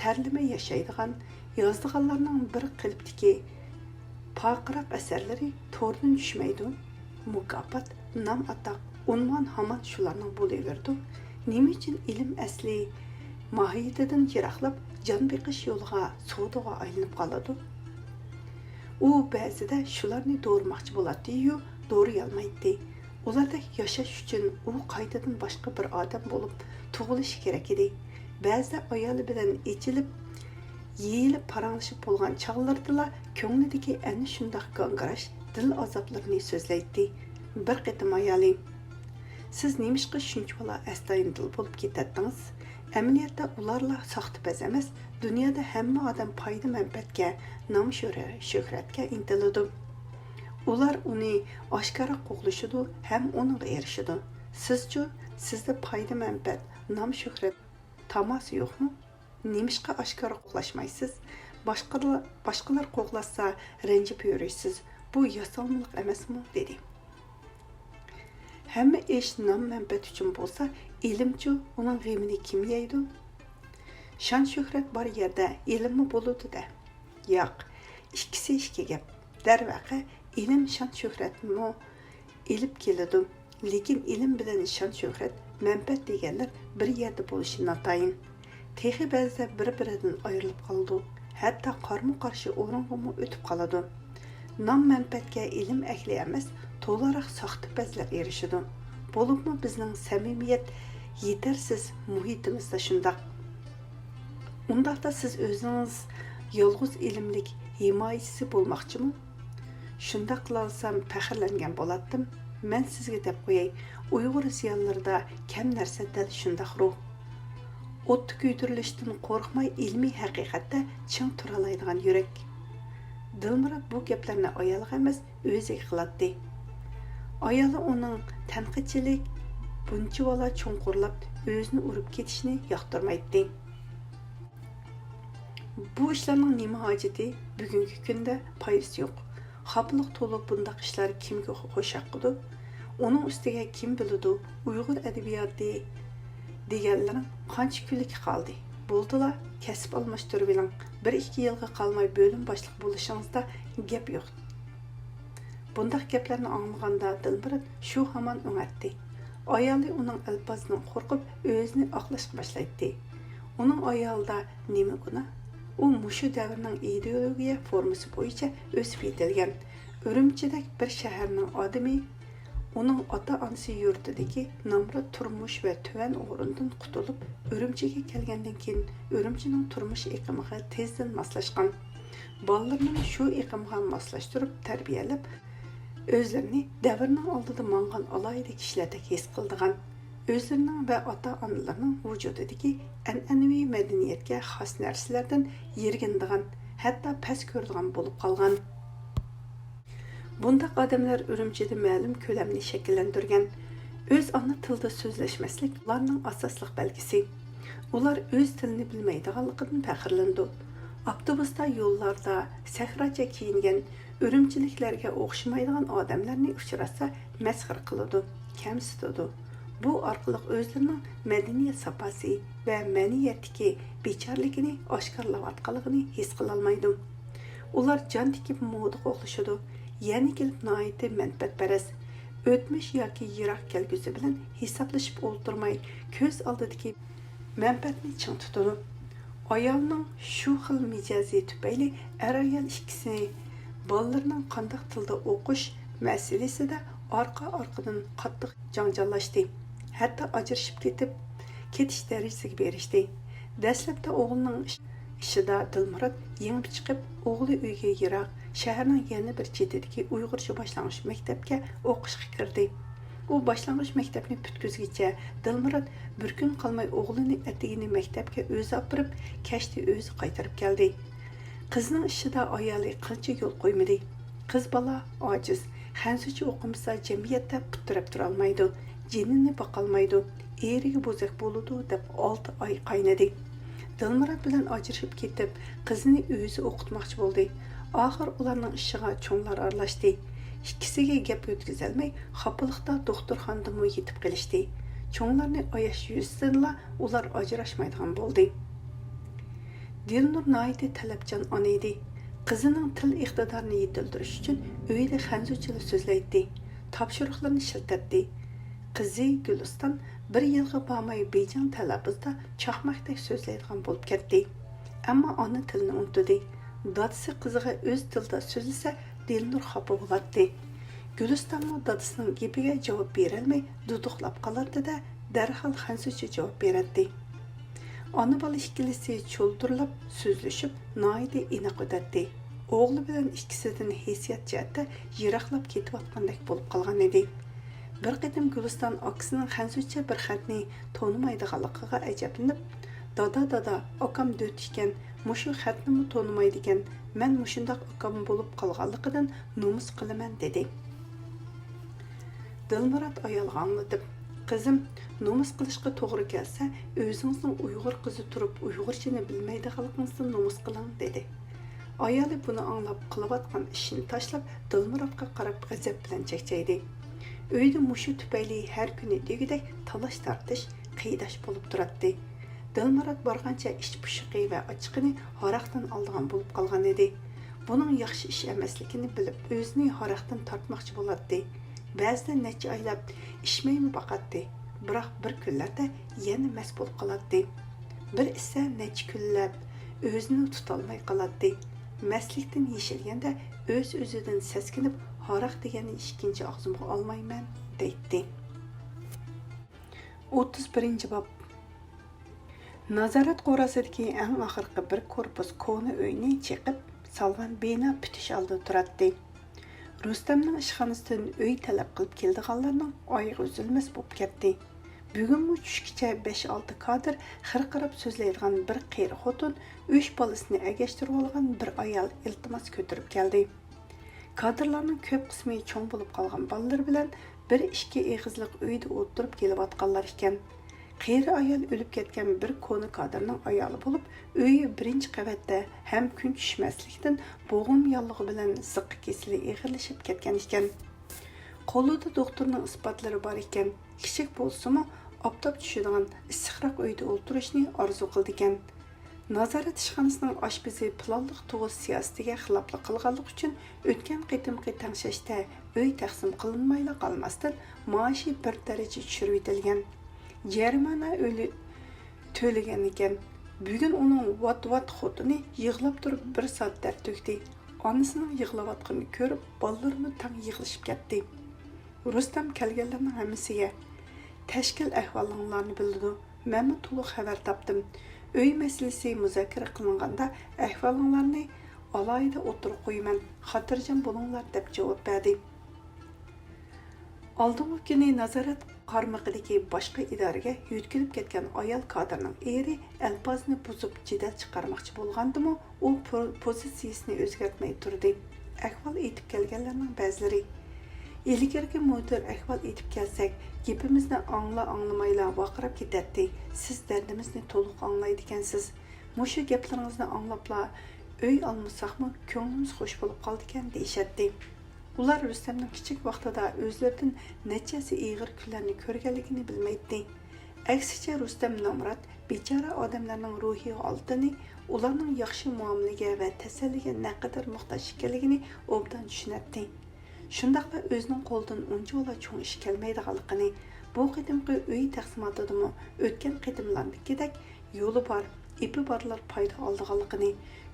تەرلىمەي ياشايدىغان، يازىدىغانلارنىڭ بىر قېلىپتىكى پارقىراق ئەسەرلىرى توردىن چۈشمەيدۇ. مۇكاپات، نام-ئاتاق، ئۇنۋان ھامان شۇلارنىڭ بولۇۋېرىدۇ. نېمە ئۈچۈن ئىلىم ئەسلى ماھىيىتىدىن يىراقلاپ، جان بېقىش يولىغا، سودىغا ئايلىنىپ قالىدۇ؟ ئۇ بەزىدە شۇلارنى دورىماقچى بولاتتى-يۇ، دورىيالمايتتى. ئۇلاردەك ياشاش ئۈچۈن ئۇ قايتىدىن باشقا بىر ئادەم بولۇپ تۇغۇلۇشى كېرەك ئىدى. بەزىدە ئايالى بىلەن ئېچىلىپ، يېيىلىپ پاراڭلىشىپ بولغان چاغلىرىدىلا كۆڭلىدىكى ئەنە شۇنداق گاڭگىراش دىل ئازابلىرىنى سۆزلەيتتى. بىر قېتىم ئايالى، سىز نېمىشقا شۇنچىۋالا ئەستايىدىل بولۇپ كېتەتتىڭىز؟ ئەمەلىيەتتە ئۇلارلا ساختىپەز ئەمەس، دۇنيادا ھەممە ئادەم پايدا-مەنپەئەتكە، نام-شۆھرەتكە ئىنتىلىدۇ. ئۇلار ئۇنى ئاشكارا قوغلىشىدۇ ھەم ئۇنىڭغا ئېرىشىدۇ. سىزچۇ؟ سىزدە پايدا-مەنپەئەت، نام-شۆھرەت تاماسا يوقمۇ؟ نېمىشقا ئاشكارا قوغلاشمايسىز؟ باشقىلار، باشقىلار قوغلاشسا رەنجىپ يۈرىسىز. بۇ ياسالمىلىق ئەمەسمۇ؟ دېدى. ھەممە ئىش نام-مەنپەئەت ئۈچۈن بولسا، ئىلىمچۇ، ئۇنىڭ غېمىنى كىم يەيدۇ؟ شان-شۆھرەت بار يەردە ئىلىممۇ بولىدۇ-دە. ياق، ئىككىسى ئىككى گەپ. دەرۋەقە، ئىلىم شان-شۆھرەتنىمۇ ئېلىپ كېلىدۇ. لېكىن ئىلىم بىلەن شان-شۆھرەت، مەنپەئەت دېگەنلەر بىر يەردە بولۇشى ناتايىن. تېخى بەزىدە بىر-بىرىدىن ئايرىلىپ قالىدۇ، ھەتتا قارمۇ-قارشى ئورۇنغىمۇ ئۆتۈپ قالىدۇ. نام-مەنپەئەتكە ئىلىم ئەھلى ئەمەس، تولىراق ساختىپەزلەر ئېرىشىدۇ. بولۇپمۇ بىزنىڭ سەمىمىيەت يېتەرسىز مۇھىتىمىزدا شۇنداق. ئۇنداقتا سىز ئۆزىڭىز يالغۇز ئىلىملىك ھىمايىچىسى بولماقچىمۇ؟ شۇنداق قىلالىسام پەخىرلەنگەن بولاتتىم. مەن سىزگە دەپ قوياي، ئۇيغۇر زىيالىيلىرىدا كەم نەرسە دەل شۇنداق روھ. ئوتتا كۆيدۈرۈلۈشتىن قورقماي، ئىلمىي ھەقىقەتتە چىڭ تۇرالايدىغان يۈرەك. دىلمۇرات بۇ گەپلەرنى ئايالىغا ئەمەس، ئۆزىگە قىلاتتى. ئايالى ئۇنىڭ تەنقىدچىلىك بۇنچىۋالا چوڭقۇرلاپ ئۆزىنى ئۇرۇپ كېتىشىنى ياقتۇرمايتتى. بۇ ئىشلارنىڭ نېمە ھاجىتى؟ بۈگۈنكى كۈندە پايدىسى يوق. خاپىلىق تولۇپ بۇنداق ئىشلار كىمگە خۇش ياقىدۇ؟ ئۇنىڭ ئۈستىگە كىم بىلىدۇ، ئۇيغۇر ئەدەبىياتى دېگەنلىرىڭ قانچە كۈنلۈككە قالدى؟ بولدىلا، كەسىپ ئالماشتۇرۇۋېلىڭ. بىر ئىككى يىلغا قالماي بۆلۈم باشلىقى بولۇشىڭىزدا گەپ يوق. بۇنداق گەپلەرنى ئاڭلىغاندا دىلمۇرات شۇ ھامان ئۆڭەتتى. ئايالى ئۇنىڭ ئەلپازىدىن قورقۇپ ئۆزىنى ئاقلاشقا باشلايتتى. ئۇنىڭ ئايالىدا نېمە گۇناھ؟ ئۇ مۇشۇ دەۋرنىڭ ئىدېئولوگىيە فورمىسى بويىچە ئۆسۈپ يېتىلگەن ئۈرۈمچىدەك بىر شەھەرنىڭ ئادىمى. ئۇنىڭ ئاتا-ئانىسى يۇرتىدىكى نامرات تۇرمۇش ۋە تۆۋەن ئورۇندىن قۇتۇلۇپ، ئۈرۈمچىگە كەلگەندىن كېيىن ئۈرۈمچىنىڭ تۇرمۇش ئېقىمىغا تېزدىن ماسلاشقان. بالىلىرىنى شۇ ئېقىمغا ماسلاشتۇرۇپ تەربىيەلەپ، ئۆزلىرىنى دەۋرنىڭ ئالدىدا ماڭغان ئالاھىدە كىشىلەردەك ھېس قىلىدىغان، ئۆزلىرىنىڭ ۋە ئاتا-ئانىلىرىنىڭ ۋۇجۇدىدىكى ئەنئەنىۋى مەدەنىيەتكە خاس نەرسىلەردىن يىرگىنىدىغان، ھەتتا پەس كۆرىدىغان بولۇپ قالغان. بۇنداق ئادەملەر ئۈرۈمچىدە مەلۇم كۆلەمنى شەكىللەندۈرگەن. ئۆز ئانا تىلىدا سۆزلەشمەسلىك ئۇلارنىڭ ئاساسلىق بەلگىسى. ئۇلار ئۆز تىلىنى بىلمەيدىغانلىقىدىن پەخىرلىنىدۇ. ئاپتوبۇستا، يوللاردا سەھراچە كىيىنگەن ئۈرۈمچىلىكلەرگە ئوخشىمايدىغان ئادەملەرنى ئۇچراتسا مەسخىرە قىلىدۇ، كەمسىتىدۇ. بۇ ئارقىلىق ئۆزلىرىنىڭ مەدەنىيەت ساپاسى ۋە مەنىيەتتىكى بىچارىلىكىنى ئاشكارىلاۋاتقانلىقىنى ھېس قىلالمايدۇ. ئۇلار جان تىكىپ مودا قوغلىشىدۇ. يەنە كېلىپ ناھايىتى مەنپەئەتپەرەس. ئۆتمۈش ياكى يىراق كەلگۈسى بىلەن ھېسابلىشىپ ئولتۇرماي، كۆز ئالدىدىكى مەنپەئەتنى چىڭ تۇتىدۇ. ئايالنىڭ شۇ خىل مىجەزى تۈپەيلى ئەر-ئايال ئىككىسى بالىلىرىنىڭ قانداق تىلدا ئوقۇش مەسىلىسىدە ئارقا-ئارقىدىن قاتتىق جاڭجاللاشتى. ھەتتا ئاجرىشىپ كېتىپ، كېتىش دەرىجىسىگە بېرىشتى. دەسلەپتە ئوغلىنىڭ ئىش-، ئىشىدا دىلمۇرات يېڭىپ چىقىپ، ئوغلى ئۆيگە يىراق، شەھەرنىڭ يەنە بىر چېتىدىكى ئۇيغۇرچە باشلانغۇچ مەكتەپكە ئوقۇشقا كىردى. ئۇ باشلانغۇچ مەكتەپنى پۈتكۈزگىچە دىلمۇرات بىر كۈن قالماي ئوغلىنى ئەتىگىنى مەكتەپكە ئۆزى ئاپىرىپ، كەچتە ئۆزى قايتۇرۇپ كەلدى. قىزنىڭ ئىشىدا ئايالى قىلچە يول قويمىدى. قىز بالا ئاجىز، خەنزۇچە ئوقۇمىسا جەمئىيەتتە پۇت تىرەپ تۇرالمايدۇ، جېنىنى باقالمايدۇ، ئېرىگە بوزەك بولىدۇ دەپ ئالتە ئاي قاينىدى. دىلمۇرات بىلەن ئاجرىشىپ كېتىپ، قىزىنى ئۆزى ئوقۇتماقچى بولدى. ئاخىر ئۇلارنىڭ ئىشىغا چوڭلار ئارىلاشتى. ئىككىسىگە گەپ يەتكۈزەلمەي، خاپىلىقتا دوختۇرخانىدىمۇ يېتىپ قېلىشتى. چوڭلارنى ئاياش يۈزىسىدىنلا ئۇلار ئاجراشمايدىغان بولدى. دىلنۇر ناھايىتى تەلەپچان ئانا ئىدى. قىزىنىڭ تىل ئىقتىدارىنى يېتىلدۈرۈش ئۈچۈن ئۆيدە خەنزۇچىلا سۆزلەيتتى، تاپشۇرۇقلىرىنى ئىشلىتەتتى. قىزى گۈلىستان بىر يىلغا بارماي بېيجىڭ تەلەپپۇزدا چاقماقتەك سۆزلەيدىغان بولۇپ كەتتى. ئەمما ئانا تىلىنى ئۇنتۇدى. دادىسى قىزىغا ئۆز تىلىدا سۆزلىسە، دىلنۇر خاپا بولاتتى. گۈلىستانمۇ دادىسىنىڭ گېپىگە جاۋاب بېرەلمەي دۇدۇقلاپ قالاتتى-دە، دەرھال خەنزۇچە جاۋاب بېرەتتى. ئانا-بالا ئىككىلىسى چۇلدۇرلاپ سۆزلىشىپ، ناھايىتى ئىناق ئۆتەتتى. ئوغلى بىلەن ئىككىسىدىن ھېسسىيات جەھەتتە يىراقلاپ كېتىۋاتقاندەك بولۇپ قالغان ئىدى. بىر قېتىم گۈلىستان ئاكىسىنىڭ خەنزۇچە بىر خەتنى تونۇمايدىغانلىقىغا ئەجەبلىنىپ، «دادا، دادا، ئاكام دۆت ئىكەن، مۇشۇ خەتنىمۇ تونۇمايدىكەن، مەن مۇشۇنداق ئاكام بولۇپ قالغانلىقىدىن نومۇس قىلىمەن» دېدى. دىلمۇرات ئايالغا ئاڭلىتىپ، «قىزىم، نومۇس قىلىشقا توغرا كەلسە، ئۆزىڭىزنىڭ ئۇيغۇر قىزى تۇرۇپ ئۇيغۇرچىنى بىلمەيدىغانلىقىڭىزدىن نومۇس قىلىڭ» دېدى. ئايالى بۇنى ئاڭلاپ، قىلىۋاتقان ئىشىنى تاشلاپ، دىلمۇراتقا قاراپ غەزەپ بىلەن چەكچەيدى. ئۆيدە مۇشۇ تۈپەيلى ھەر كۈنى دېگۈدەك تالاش-تارتىش، قىيداش بولۇپ تۇراتتى. دىلمۇرات بارغانچە ئىچ پۇشۇقى ۋە ئاچچىقىنى ھاراقتىن ئالىدىغان بولۇپ قالغان ئىدى. بۇنىڭ ياخشى ئىش ئەمەسلىكىنى بىلىپ، ئۆزىنى ھاراقتىن تارتماقچى بولاتتى. بەزىدە نەچچە ئايلاپ ئىچمەيمۇ باقاتتى. بىراق بىر كۈنلەردە يەنە مەست بولۇپ قالاتتى. بىر ئىچسە نەچچە كۈنلەپ ئۆزىنى تۇتالماي قالاتتى. مەستلىكتىن يېشىلگەندە ئۆز-ئۆزىدىن سەسكىنىپ، «ھاراق دېگەننى ئىككىنچى ئاغزىمغا ئالمايمەن» دەيتتى. ئوتتۇز بىرىنچى باب. نازارەت قورۇسىدىكى ئەڭ ئاخىرقى بىر كورپۇس كونا ئۆينى چېقىپ سالغان بىنا پۈتۈش ئالدىدا تۇراتتى. رۇستەمنىڭ ئىشخانىسىدىن ئۆي تەلەپ قىلىپ كېلىدىغانلارنىڭ ئايىغى ئۈزۈلمەس بولۇپ كەتتى. بۈگۈنمۇ چۈشكىچە بەش-ئالتە كادىر خىرقىراپ سۆزلەيدىغان بىر قېرى خوتۇن، ئۈچ بالىسىنى ئەگەشتۈرۈۋالغان بىر ئايال ئىلتىماس كۆتۈرۈپ كەلدى. كادىرلارنىڭ كۆپ قىسمى چوڭ بولۇپ قالغان بالىلىرى بىلەن بىر ئىككى ئېغىزلىق ئۆيدە ئولتۇرۇپ كېلىۋاتقانلار ئىكەن. قېرى ئايال ئۆلۈپ كەتكەن بىر كونا كادىرنىڭ ئايالى بولۇپ، ئۆيى بىرىنچى قەۋەتتە ھەم كۈن چۈشمەسلىكتىن بوغۇم ياللۇغى بىلەن زىققا كېسىلى ئېغىرلىشىپ كەتكەن ئىكەن. قولىدا دوختۇرنىڭ ئىسپاتلىرى بار ئىكەن. كىچىك بولسىمۇ، ئاپتاپ چۈشىدىغان ئىسسىقراق ئۆيدە ئولتۇرۇشنى ئارزۇ قىلىدىكەن. نازارەت ئىشخانىسىنىڭ ئاشپىزى پىلانلىق تۇغۇت سىياسىتىگە خىلاپلىق قىلغانلىقى ئۈچۈن ئۆتكەن قېتىمقى تەڭشەشتە ئۆي تەقسىم قىلىنمايلا قالماستىن، مائاشى بىر دەرىجە چۈشۈرۈۋېتىلگەن. جەرىمانە ئۆلى تۆلىگەنىكەن. بۈگۈن ئۇنىڭ ۋات-ۋات خوتۇنى يىغلاپ تۇرۇپ بىر سائەت تەر تۆكتى. ئانىسىنىڭ يىغلاۋاتقىنىنى كۆرۈپ، بالىلىرىمۇ تەڭ يىغلىشىپ كەتتى. رۇستەم كەلگەنلەرنىڭ ھەممىسىگە، «تەشكىل ئەھۋالىڭلارنى بىلىدۇ. مەنمۇ تولۇق خەۋەر تاپتىم. ئۆي مەسىلىسى مۇزاكىرە قىلىنغاندا ئەھۋالىڭلارنى ئالاھىدە ئوتتۇرىغا قويىمەن. خاتىرجەم بولۇڭلار» دەپ جاۋاب بەردى. ئالدىنقى كۈنى نازارەت قارمىقىدىكى باشقا ئىدارىگە يۆتكىلىپ كەتكەن ئايال كادىرنىڭ ئېرى ئەلپازنى بۇزۇپ جېدەل چىقارماقچى بولغاندىمۇ، ئۇ پو-، پوزىتسىيىسىنى ئۆزگەرتمەي تۇردى. ئەھۋال ئېيتىپ كەلگەنلەرنىڭ بەزىلىرى، «ئىلگىرىكى مۇدىر ئەھۋال ئېيتىپ كەلسەك، گېپىمىزنى ئاڭلا-ئاڭلىمايلا ۋارقىراپ كېتەتتى. سىز دەردىمىزنى تولۇق ئاڭلايدىكەنسىز. مۇشۇ گەپلىرىڭىزنى ئاڭلاپلا ئۆي ئالمىساقمۇ، كۆڭلىمىز خوش بولۇپ قالىدىكەن» دېيىشەتتى. ئۇلار رۇستەمنىڭ كىچىك ۋاقتىدا ئۆزلىرىدىن نەچچە ھەسسە ئېغىر كۈنلەرنى كۆرگەنلىكىنى بىلمەيتتى. ئەكسىچە، رۇستەم نامرات، بىچارە ئادەملەرنىڭ روھىي ھالىتىنى، ئۇلارنىڭ ياخشى مۇئامىلىگە ۋە تەسەللىگە نەقەدەر موھتاج ئىكەنلىكىنى ئوبدان چۈشىنەتتى. شۇنداقلا ئۆزىنىڭ قولىدىن ئۇنچىۋالا چوڭ ئىش كەلمەيدىغانلىقىنى، بۇ قېتىمقى ئۆي تەقسىماتىدىمۇ ئۆتكەن قېتىملاردىكىدەك يولى بار، ئېپى بارلار پايدا ئالىدىغانلىقىنى،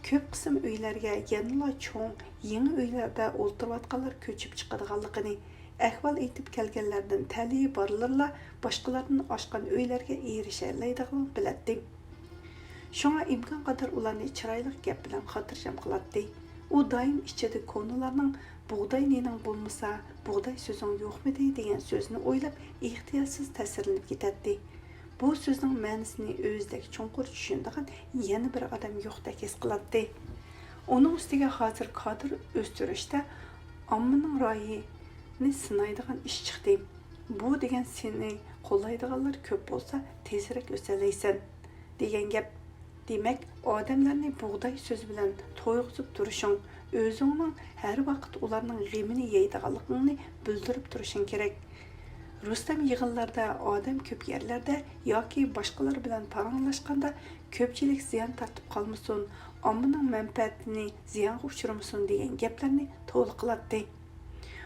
كۆپ قىسىم ئۆيلەرگە يەنىلا چوڭ، يېڭى ئۆيلەردە ئولتۇرۇۋاتقانلار كۆچۈپ چىقىدىغانلىقىنى، ئەھۋال ئېيتىپ كەلگەنلەردىن تەلىيى بارلىرىلا باشقىلاردىن ئاشقان ئۆيلەرگە ئېرىشەلەيدىغانلىقىنى بىلەتتى. شۇڭا ئىمكانقەدەر ئۇلارنى چىرايلىق گەپ بىلەن خاتىرجەم قىلاتتى. ئۇ دائىم ئىچىدە كونىلارنىڭ «بۇغداي نېنىڭ بولمىسا، بۇغداي سۆزۈڭ يوقمىدى» دېگەن سۆزىنى ئويلاپ، ئېھتىياتسىز تەسىرلىنىپ كېتەتتى. بۇ سۆزنىڭ مەنىسىنى ئۆزىدەك چوڭقۇر چۈشىنىدىغان يەنە بىر ئادەم يوقتەك ھېس قىلاتتى. ئۇنىڭ ئۈستىگە ھازىر كادىر ئۆستۈرۈشتە ئاممىنىڭ رايى سىنايدىغان ئىش چىقتى. بۇ دېگەن سېنى قوللايدىغانلار كۆپ بولسا تېزرەك ئۆسەلەيسەن دېگەن گەپ. دېمەك، ئادەملەرنى بۇغداي سۆزى بىلەن تويغۇزۇپ تۇرۇشۇڭ، ئۆزۈڭنىڭ ھەر ۋاقىت ئۇلارنىڭ غېمىنى يەيدىغانلىقىڭنى بىلدۈرۈپ تۇرۇشۇڭ كېرەك. رۇستەم يىغىنلاردا، ئادەم كۆپ يەرلەردە ياكى باشقىلار بىلەن پاراڭلاشقاندا كۆپچىلىك زىيان تارتىپ قالمىسۇن، ئاممىنىڭ مەنپەئەتىنى زىيانغا ئۇچرىمىسۇن دېگەن گەپلەرنى تولا قىلاتتى.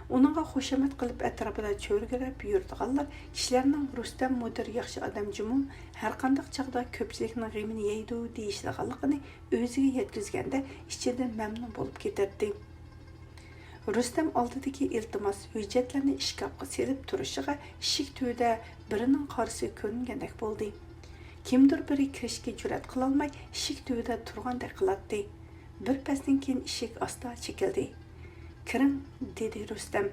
ئۇنىڭغا خۇشامەت قىلىپ ئەتراپىدا چۆرگىلەپ يۈرىدىغانلار كىشىلەرنىڭ رۇستەم مۇدىر ياخشى ئادەم جۇمۇ، ھەرقانداق چاغدا كۆپچىلىكنىڭ غېمىنى يەيدۇ دېيىشىدىغانلىقىنى ئۆزىگە يەتكۈزگەندە ئىچىدىن مەمنۇن بولۇپ كېتەتتى. رۇستەم ئالدىدىكى ئىلتىماس ھۆججەتلەرنى ئىشكاپقا سېلىپ تۇرۇشىغا ئىشىك تۈۋىدە بىرىنىڭ قارىسى كۆرۈنگەندەك بولدى. كىمدۇر بىرى كىرىشكە جۈرئەت قىلالماي ئىشىك تۈۋىدە تۇرغاندەك قىلاتتى. بىر پەستىن كېيىن ئىشىك ئاستا چېكىلدى. «كىرىڭ» دېدى رۇستەم.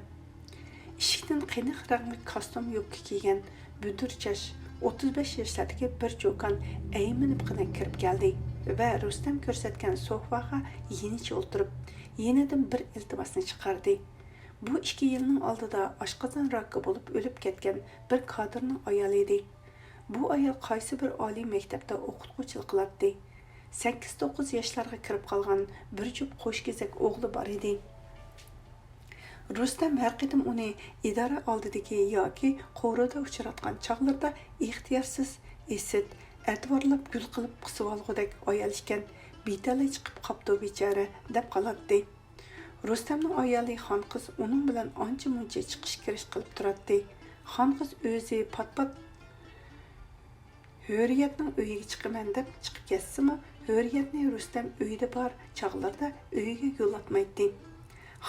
ئىشىكتىن قېنىق رەڭلىك كاستيۇم يوپكا كىيگەن، بۈدۈر چاچ، ئوتتۇز بەش ياشلاردىكى بىر چوكان ئەيمىنىپقىنە كىرىپ كەلدى ۋە رۇستەم كۆرسەتكەن سوفاغا يېنىچە ئولتۇرۇپ، يېنىدىن بىر ئىلتىماسنى چىقاردى. بۇ ئىككى يىلنىڭ ئالدىدا ئاشقازان راكى بولۇپ ئۆلۈپ كەتكەن بىر كادىرنىڭ ئايالى ئىدى. بۇ ئايال قايسى بىر ئالىي مەكتەپتە ئوقۇتقۇچىلىق قىلاتتى. سەككىز-توققۇز ياشلارغا كىرىپ قالغان بىر جۈپ قوشكېزەك ئوغلى بار ئىدى. رۇستەم ھەر قېتىم ئۇنى ئىدارە ئالدىدىكى ياكى قورۇدا ئۇچراتقان چاغلىرىدا ئىختىيارسىز ئېسىت، ئەتىۋارلاپ گۈل قىلىپ قىسىۋالغۇدەك ئايال ئىكەن، بىتەلەي چىقىپ قاپتۇ بىچارە، دەپ قالاتتى. رۇستەمنىڭ ئايالى خانقىز ئۇنىڭ بىلەن ئانچە-مۇنچە چىقىش-كىرىش قىلىپ تۇراتتى. خانقىز ئۆزى پات-پات ھۆرىيەتنىڭ ئۆيىگە چىقىمەن دەپ چىقىپ كەتسىمۇ، ھۆرىيەتنى رۇستەم ئۆيدە بار چاغلىرىدا ئۆيىگە يولاتمايتتى.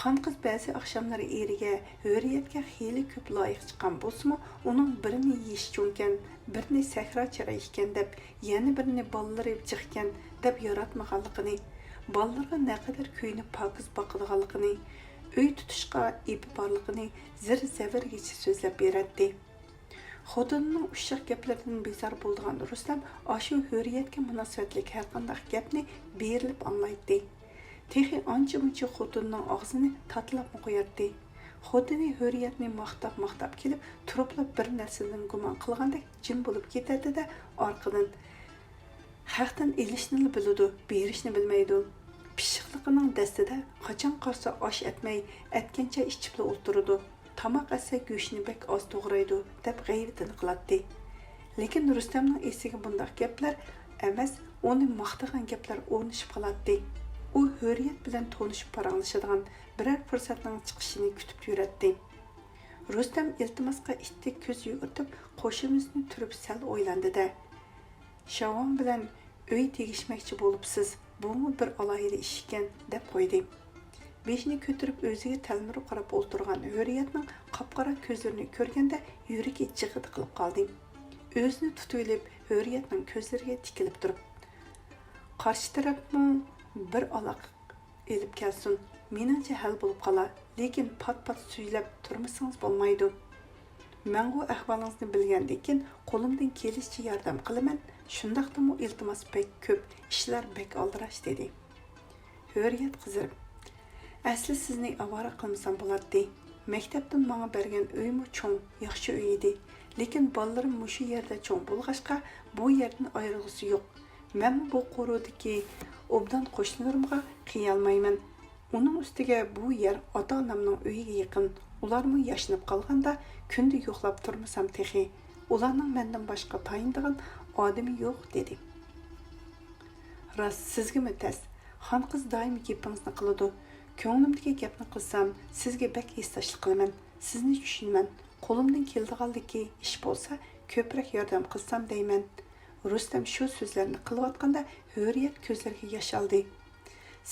خانقىز بەزى ئاخشاملىرى ئېرىگە ھۆرىيەتكە خېلى كۆپ لايىق چىققان بولسىمۇ، ئۇنىڭ بىرىنى يېشى چوڭكەن، بىرىنى سەھرا چىراي ئىكەن دەپ، يەنە بىرىنى بالىلىرى جىقكەن دەپ ياراتمىغانلىقىنى، بالىلىرىغا نەقەدەر كۆيۈنۈپ پاكىز باقىدىغانلىقىنى، ئۆي تۇتۇشقا ئېپى بارلىقىنى زىر-زەۋرگىچە سۆزلەپ بېرەتتى. خوتۇنىنىڭ ئۇششاق گەپلىرىدىن بىزار بولىدىغان رۇستەم ئاشۇ ھۆرىيەتكە مۇناسىۋەتلىك ھەرقانداق گەپنى بېرىلىپ ئاڭلايتتى. تېخى ئانچە-مۇنچە خوتۇنىنىڭ ئاغزىنى تاتىلاپمۇ قوياتتى. خوتۇنى ھۆرىيەتنى ماختاپ-ماختاپ كېلىپ، تۇرۇپلا بىر نەرسىدىن گۇمان قىلغاندەك جىم بولۇپ كېتەتتى-دە، ئارقىدىن، «خەقتىن ئېلىشنىلا بىلىدۇ، بېرىشنى بىلمەيدۇ. پىششىقلىقىنىڭ دەستىدە قاچان قارىسا ئاش ئەتمەي، ئەتكەنچە ئىچىپلا ئولتۇرىدۇ. تاماق ئەتسە گۆشنى بەك ئاز توغرايدۇ» دەپ غەيۋىتىنى قىلاتتى. لېكىن رۇستەمنىڭ ئېسىگە بۇنداق گەپلەر ئەمەس، ئۇنى ماختىغان گەپلەر ئورنىشىپ قالاتتى. ئۇ ھۆرىيەت بىلەن تونۇشۇپ پاراڭلىشىدىغان بىرەر پۇرسەتنىڭ چىقىشىنى كۈتۈپ يۈرەتتى. رۇستەم ئىلتىماسقا ئىتتىك كۆز يۈگۈرتۈپ، قوشۇمىسىنى تۈرۈپ سەل ئويلاندى-دە، «شاۋاڭ بىلەن ئۆي تېگىشمەكچى بولۇپسىز، بۇمۇ بىر ئالاھىدە ئىش ئىكەن» دەپ قويدى. بېشىنى كۆتۈرۈپ ئۆزىگە تەلمۈرۈپ قاراپ ئولتۇرغان ھۆرىيەتنىڭ قاپقارا كۆزلىرىنى كۆرگەندە يۈرىكى جىغىدە قىلىپ قالدى. ئۆزىنى تۇتۇۋېلىپ ھۆرىيەتنىڭ كۆزلىرىگە تىكىلىپ تۇرۇپ، «قارشى تەرەپمۇ بىر ئالاقە ئېلىپ كەلسۇن، مېنىڭچە ھەل بولۇپ قالار، لېكىن پات-پات سۆزلەپ تۇرمىسىڭىز بولمايدۇ. مەنغۇ ئەھۋالىڭىزنى بىلگەندىن كېيىن قولۇمدىن كېلىشىچە ياردەم قىلىمەن، شۇنداقتىمۇ ئىلتىماس بەك كۆپ، ئىشلار بەك ئالدىراش» دېدى. ھۆرىيەت قىزىرىپ، «ئەسلى سىزنى ئاۋارە قىلمىسام بولاتتى. مەكتەپتىن ماڭا بەرگەن ئۆيمۇ چوڭ، ياخشى ئۆي ئىدى. لېكىن بالىلىرىم مۇشۇ يەردە چوڭ بولغاچقا، بۇ يەردىن ئايرىلغۇسى يوق. مەنمۇ بۇ قورۇدىكى ئوبدان قوشنىلىرىمغا قىيالمايمەن. ئۇنىڭ ئۈستىگە بۇ يەر ئاتا-ئانامنىڭ ئۆيىگە يېقىن، ئۇلارمۇ ياشىنىپ قالغاندا كۈندە يوقلاپ تۇرمىسام تېخى. ئۇلارنىڭ مەندىن باشقا تايىنىدىغان ئادىمى يوق» دېدى. «راست، سىزگىمۇ تەس. خانقىز دائىم گېپىڭىزنى قىلىدۇ. كۆڭلۈمدىكى گەپنى قىلسام، سىزگە بەك ھېسداشلىق قىلىمەن. سىزنى چۈشىنىمەن. قولۇمدىن كېلىدىغانلىكى ئىش بولسا، كۆپرەك ياردەم قىلسام دەيمەن.» رۇستەم شۇ سۆزلەرنى قىلىۋاتقاندا ھۆرىيەت كۆزلىرىگە ياش ئالدى.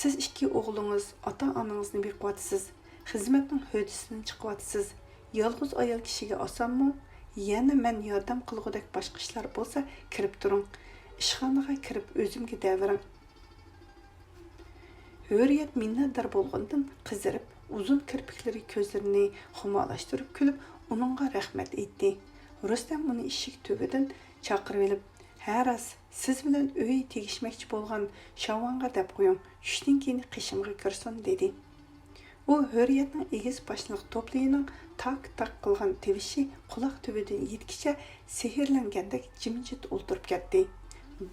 «سىز ئىككى ئوغلىڭىز، ئاتا-ئانىڭىزنى بېقىۋاتىسىز، خىزمەتنىڭ ھۆددىسىدىن چىقىۋاتىسىز. يالغۇز ئايال كىشىگە ئاسانمۇ؟ يەنە مەن ياردەم قىلغۇدەك باشقا ئىشلار بولسا كىرىپ تۇرۇڭ. ئىشخانىغا كىرىپ ئۆزۈمگە دەۋېرىڭ.» ھۆرىيەت مىننەتدار بولغىنىدىن قىزىرىپ، ئۇزۇن كىرپىكلىرى كۆزلىرىنى خۇمارلاشتۇرۇپ كۈلۈپ، ئۇنىڭغا رەھمەت ئېيتتى. رۇستەم ئۇنى ئىشىك تۈۋىدىن چاقىرىۋېلىپ، «ھە راست، سىز بىلەن ئۆي تېگىشمەكچى بولغان شاۋاڭغا دەپ قويۇڭ، چۈشتىن كېيىن قېشىمغا كىرسۇن» دېدى. ئۇ ھۆرىيەتنىڭ ئېگىز باشلىق توپلىيىنىڭ تاك-تاك قىلغان تىۋىشى قۇلاق تۈۋىدىن يەتكىچە سېھىرلەنگەندەك جىمجىت ئولتۇرۇپ كەتتى.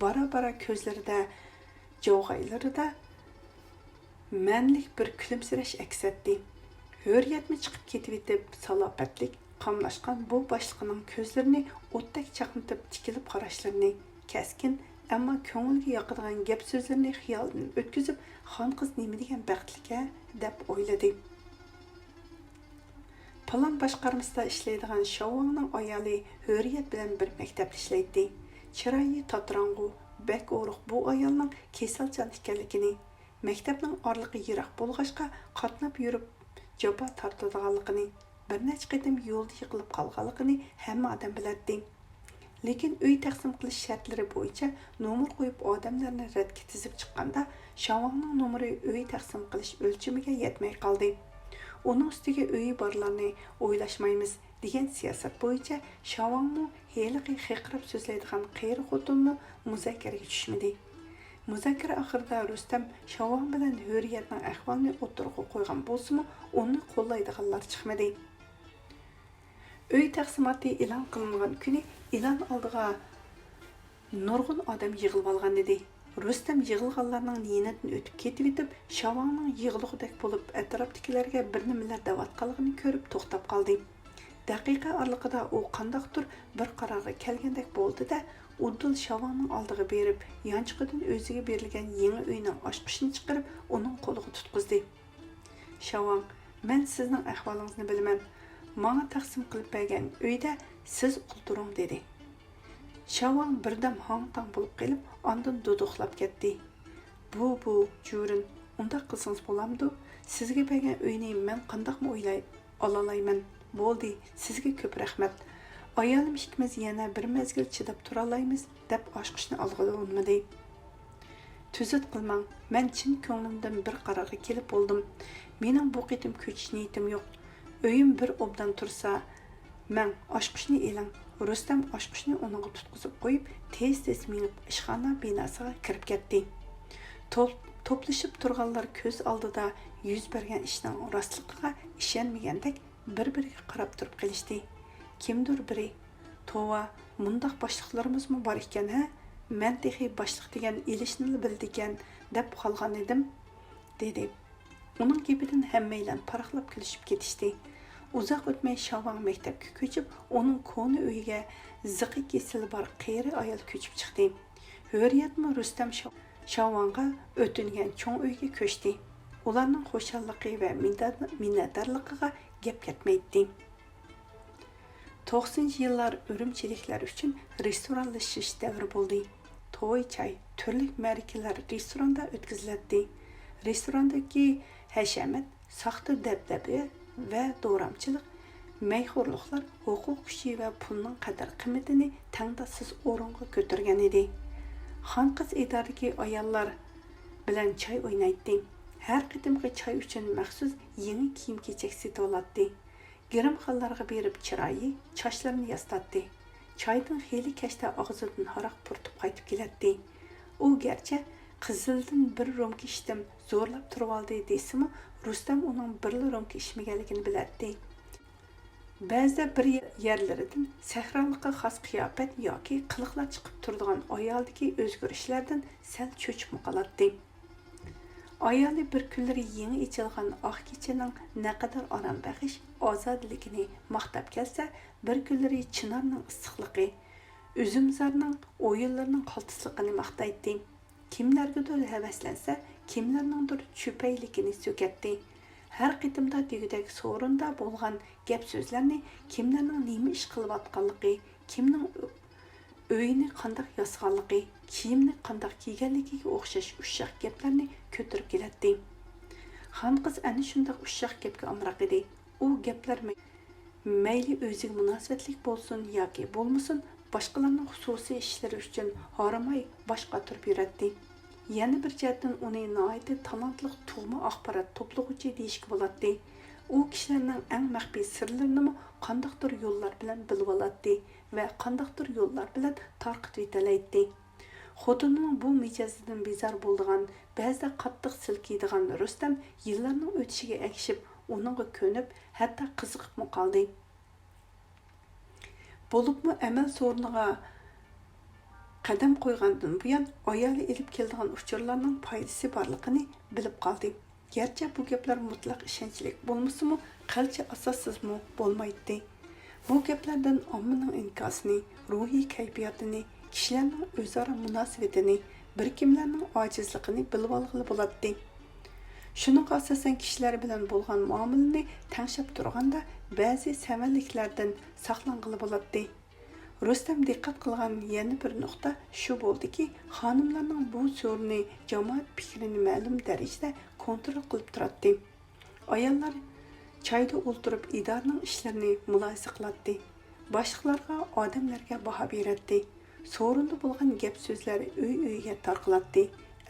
بارا-بارا كۆزلىرىدە، جاۋغايلىرىدا مەنىلىك بىر كۈلۈمسىرەش ئەكس ئەتتى. ھۆرىيەتمۇ چىقىپ كېتىۋېتىپ، سالاپەتلىك قاملاشقان بۇ باشلىقنىڭ كۆزلىرىنى ئوتتەك چاقنىتىپ تىكىلىپ قاراشلىرىنى، كەسكىن، ئەمما كۆڭۈلگە ياقىدىغان گەپ-سۆزلىرىنى خىيالىدىن ئۆتكۈزۈپ، خانقىز نېمە دېگەن بەختلىك-ھە، دەپ ئويلىدى. پىلان باشقارمىسىدا ئىشلەيدىغان شاۋاڭنىڭ ئايالى ھۆرىيەت بىلەن بىر مەكتەپتە ئىشلەيتتى. چىرايى تاتىراڭغۇ، بەك ئورۇق بۇ ئايالنىڭ كېسەلچان ئىكەنلىكىنى، مەكتەپنىڭ ئارىلىقى يىراق بولغاچقا، قاتناپ يۈرۈپ جاپا تارتىدىغانلىقىنى، بىر نەچچە قېتىم يولدا يىقىلىپ قالغانلىقىنى ھەممە ئادەم بىلەتتى. لېكىن ئۆي تەقسىم قىلىش شەرتلىرى بويىچە نومۇر قويۇپ ئادەملەرنى رەتكە تىزىپ چىققاندا، شاۋاڭنىڭ نومۇرى ئۆي تەقسىم قىلىش ئۆلچىمىگە يەتمەي قالدى. ئۇنىڭ ئۈستىگە ئۆيى بارلارنى ئويلاشمايمىز دېگەن سىياسەت بويىچە شاۋاڭمۇ، ھېلىقى خىرقىراپ سۆزلەيدىغان قېرى خوتۇنمۇ مۇزاكىرىگە چۈشمىدى. مۇزاكىرە ئاخىرىدا رۇستەم شاۋاڭ بىلەن ھۆرىيەتنىڭ ئەھۋالىنى ئوتتۇرىغا قويغان بولسىمۇ، ئۇنى قوللايدىغانلار چىقمىدى. ئۆي تەقسىماتى ئېلان قىلىنغان كۈنى ئېلان ئالدىغا نۇرغۇن ئادەم يىغىلىۋالغانىدى. رۇستەم يىغىلغانلارنىڭ يېنىدىن ئۆتۈپ كېتىۋېتىپ، شاۋاڭنىڭ يىغلىغۇدەك بولۇپ، ئەتراپتىكىلەرگە بىر نېمىلەر دەۋاتقانلىقىنى كۆرۈپ توختاپ قالدى. دەقىقە ئارىلىقىدا ئۇ قانداقتۇر بىر قارارغا كەلگەندەك بولدى-دە، ئۇدۇل شاۋاڭنىڭ ئالدىغا بېرىپ، يانچۇقىدىن ئۆزىگە بېرىلگەن يېڭى ئۆينىڭ ئاچقۇچىنى چىقىرىپ، ئۇنىڭ قولىغا تۇتقۇزدى. شاۋاڭ، مەن سىزنىڭ ئەھۋالىڭىزنى بىلىمەن. ماڭا تەقسىم قىلىپ بەرگەن ئۆيدە سىز ئولتۇرۇڭ، دېدى. شاۋاڭ بىردەم ھاڭ-تاڭ بولۇپ قېلىپ، ئاندىن دۇدۇقلاپ كەتتى. بۇ، بۇ، جۈرۈن، ئۇنداق قىلسىڭىز بولامدۇ؟ سىزگە بەرگەن ئۆينى مەن قانداقمۇ ئويلاي-، ئالالايمەن؟ بولدى، سىزگە كۆپ رەھمەت. ئايالىم ئىككىمىز يەنە بىر مەزگىل چىداپ تۇرالايمىز، دەپ ئاچقۇچنى ئالغىلى ئۇنىمىدى. تۈزۈت قىلماڭ، مەن چىن كۆڭلۈمدىن بىر قارارغا كېلىپ بولدۇم. مېنىڭ بۇ قېتىم كۆچۈش نىيىتىم يوق. ئۆيۈم بىر ئوبدان تۇرسا، مەن ئاچقۇچنى ئېلىڭ. رۇستەم ئاچقۇچنى ئۇنىڭغا تۇتقۇزۇپ قويۇپ، تېز-تېز مېڭىپ ئىشخانا بىناسىغا كىرىپ كەتتى. توپ-، توپلىشىپ تۇرغانلار كۆز ئالدىدا يۈز بەرگەن ئىشنىڭ راستلىقىغا ئىشەنمىگەندەك بىر-بىرىگە قاراپ تۇرۇپ قېلىشتى. كىمدۇر بىرى، «توۋا، مۇنداق باشلىقلىرىمىزمۇ بار ئىكەن ھە؟ مەن تېخى باشلىق دېگەن ئېلىشنىلا بىلىدىكەن دەپ قالغان ئىدىم»، دېدى. ئۇنىڭ گېپىدىن ھەممەيلەن پاراقلاپ كۈلۈشۈپ كېتىشتى. ئۇزاق ئۆتمەي شاۋاڭ مەكتەپكە كۆچۈپ، ئۇنىڭ كونا ئۆيىگە زىقى كېسىلى بار قېرى ئايال كۆچۈپ چىقتى. ھۆرىيەتمۇ رۇستەم شا-، شاۋاڭغا ئۆتۈنگەن چوڭ ئۆيگە كۆچتى. ئۇلارنىڭ خۇشاللىقى ۋە مىننەت-، مىننەتدارلىقىغا گەپ كەتمەيتتى. توقسىنىنچى يىللار ئۈرۈمچىلىكلەر ئۈچۈن رېستورانلىشىش دەۋرى بولدى. توي، چاي، تۈرلۈك مەرىكىلەر رېستوراندا ئۆتكۈزۈلەتتى. رېستوراندىكى ھەشەمەت، ساختا دەبدەبە ۋە دورامچىلىق، مەيخورلۇقلار ھوقۇق كۈچى ۋە پۇلنىڭ قەدىر-قىممىتىنى تەڭداشسىز ئورۇنغا كۆتۈرگەن ئىدى. خانقىز ئىدارىدىكى ئاياللار بىلەن چاي ئوينايتتى. ھەر قېتىمقى چاي ئۈچۈن مەخسۇس يېڭى كىيىم-كېچەك سېتىۋالاتتى. گىرىمخانىلارغا بېرىپ چىرايى، چاچلىرىنى ياسىتاتتى. چايدىن خېلى كەچتە ئاغزىدىن ھاراق پۇرىتىپ قايتىپ كېلەتتى. ئۇ گەرچە قىزىلدىن بىر رومكا ئىچتىم، زورلاپ تۇرۇۋالدى دېسىمۇ، رۇستەم ئۇنىڭ بىرلا رومكا ئىچمىگەنلىكىنى بىلەتتى. بەزىدە بىر يەرلىرىدىن سەھرالىققا خاس قىياپەت ياكى قىلىقلار چىقىپ تۇرىدىغان ئايالدىكى ئۆزگىرىشلەردىن سەل چۆچۈپمۇ قالاتتى. ئايالى بىر كۈنلىرى يېڭى ئېچىلغان ئاق كېچىنىڭ نەقەدەر ئارام بەخش ئازادىلىكىنى ماختاپ كەلسە، بىر كۈنلىرى چىنارنىڭ ئىسسىقلىقى، ئۈزۈمزارنىڭ ئويۇنلىرىنىڭ قالتىسلىقىنى ماختايتتى. كىملەرگىدۇر ھەۋەسلەنسە، كىملەرنىڭدۇر چۆپەيلىكىنى سۆكەتتى. ھەر قېتىمدا دېگۈدەك سورۇندا بولغان گەپ-سۆزلەرنى، كىملەرنىڭ نېمە ئىش قىلىۋاتقانلىقى، كىمنىڭ ئۆيىنى قانداق ياسىغانلىقى، كىيىمنى قانداق كىيگەنلىكىگە ئوخشاش ئۇششاق گەپلەرنى كۆتۈرۈپ كېلەتتى. خانقىز ئەنە شۇنداق ئۇششاق گەپكە ئامراق ئىدى. ئۇ گەپلەر مەي-، مەيلى ئۆزىگە مۇناسىۋەتلىك بولسۇن ياكى بولمىسۇن، باشقىلارنىڭ خۇسۇسىي ئىشلىرى ئۈچۈن ھارماي باش قاتۇرۇپ يۈرەتتى. يەنە بىر جەھەتتىن ئۇنى ناھايىتى تالانتلىق تۇغما ئاخبارات توپلىغۇچى دېيىشكە بولاتتى. ئۇ كىشىلەرنىڭ ئەڭ مەخپىي سىرلىرىنىمۇ قانداقتۇر يوللار بىلەن بىلىۋالاتتى ۋە قانداقتۇر يوللار بىلەن تارقىتىۋېتەلەيتتى. خوتۇنىنىڭ بۇ مىجەزىدىن بىزار بولىدىغان، بەزىدە قاتتىق سىلكىيدىغان رۇستەم يىللارنىڭ ئۆتۈشىگە ئەگىشىپ، ئۇنىڭغا كۆنۈپ، ھەتتا قىزىقىپمۇ قالدى. بولۇپمۇ ئەمەل سورۇنىغا قەدەم قويغاندىن بۇيان، ئايالى ئېلىپ كېلىدىغان ئۇچۇرلارنىڭ پايدىسى بارلىقىنى بىلىپ قالدى. گەرچە بۇ گەپلەر مۇتلەق ئىشەنچلىك بولمىسىمۇ، قىلچە ئاساسسىزمۇ بولمايتتى. بۇ گەپلەردىن ئاممىنىڭ ئىنكاسىنى، روھىي كەيپىياتىنى، كىشىلەرنىڭ ئۆزئارا مۇناسىۋىتىنى، بىر كىملەرنىڭ ئاجىزلىقىنى بىلىۋالغىلى بولاتتى. شۇنىڭغا ئاساسەن، كىشىلەر بىلەن بولغان مۇئامىلىنى تەڭشەپ تۇرغاندا، بەزى سەۋەنلىكلەردىن ساقلانغىلى بولاتتى. رۇستەم دىققەت قىلغان يەنە بىر نۇقتا شۇ بولدىكى، خانىملارنىڭ بۇ سورۇنى جامائەت پىكرىنى مەلۇم دەرىجىدە كونترول قىلىپ تۇراتتى. ئاياللار چايدا ئولتۇرۇپ ئىدارىنىڭ ئىشلىرىنى مۇلاھىزە قىلاتتى. باشلىقلارغا، ئادەملەرگە باھا بېرەتتى. سورۇندا بولغان گەپ-سۆزلەر ئۆي-ئۆيگە تارقىلاتتى.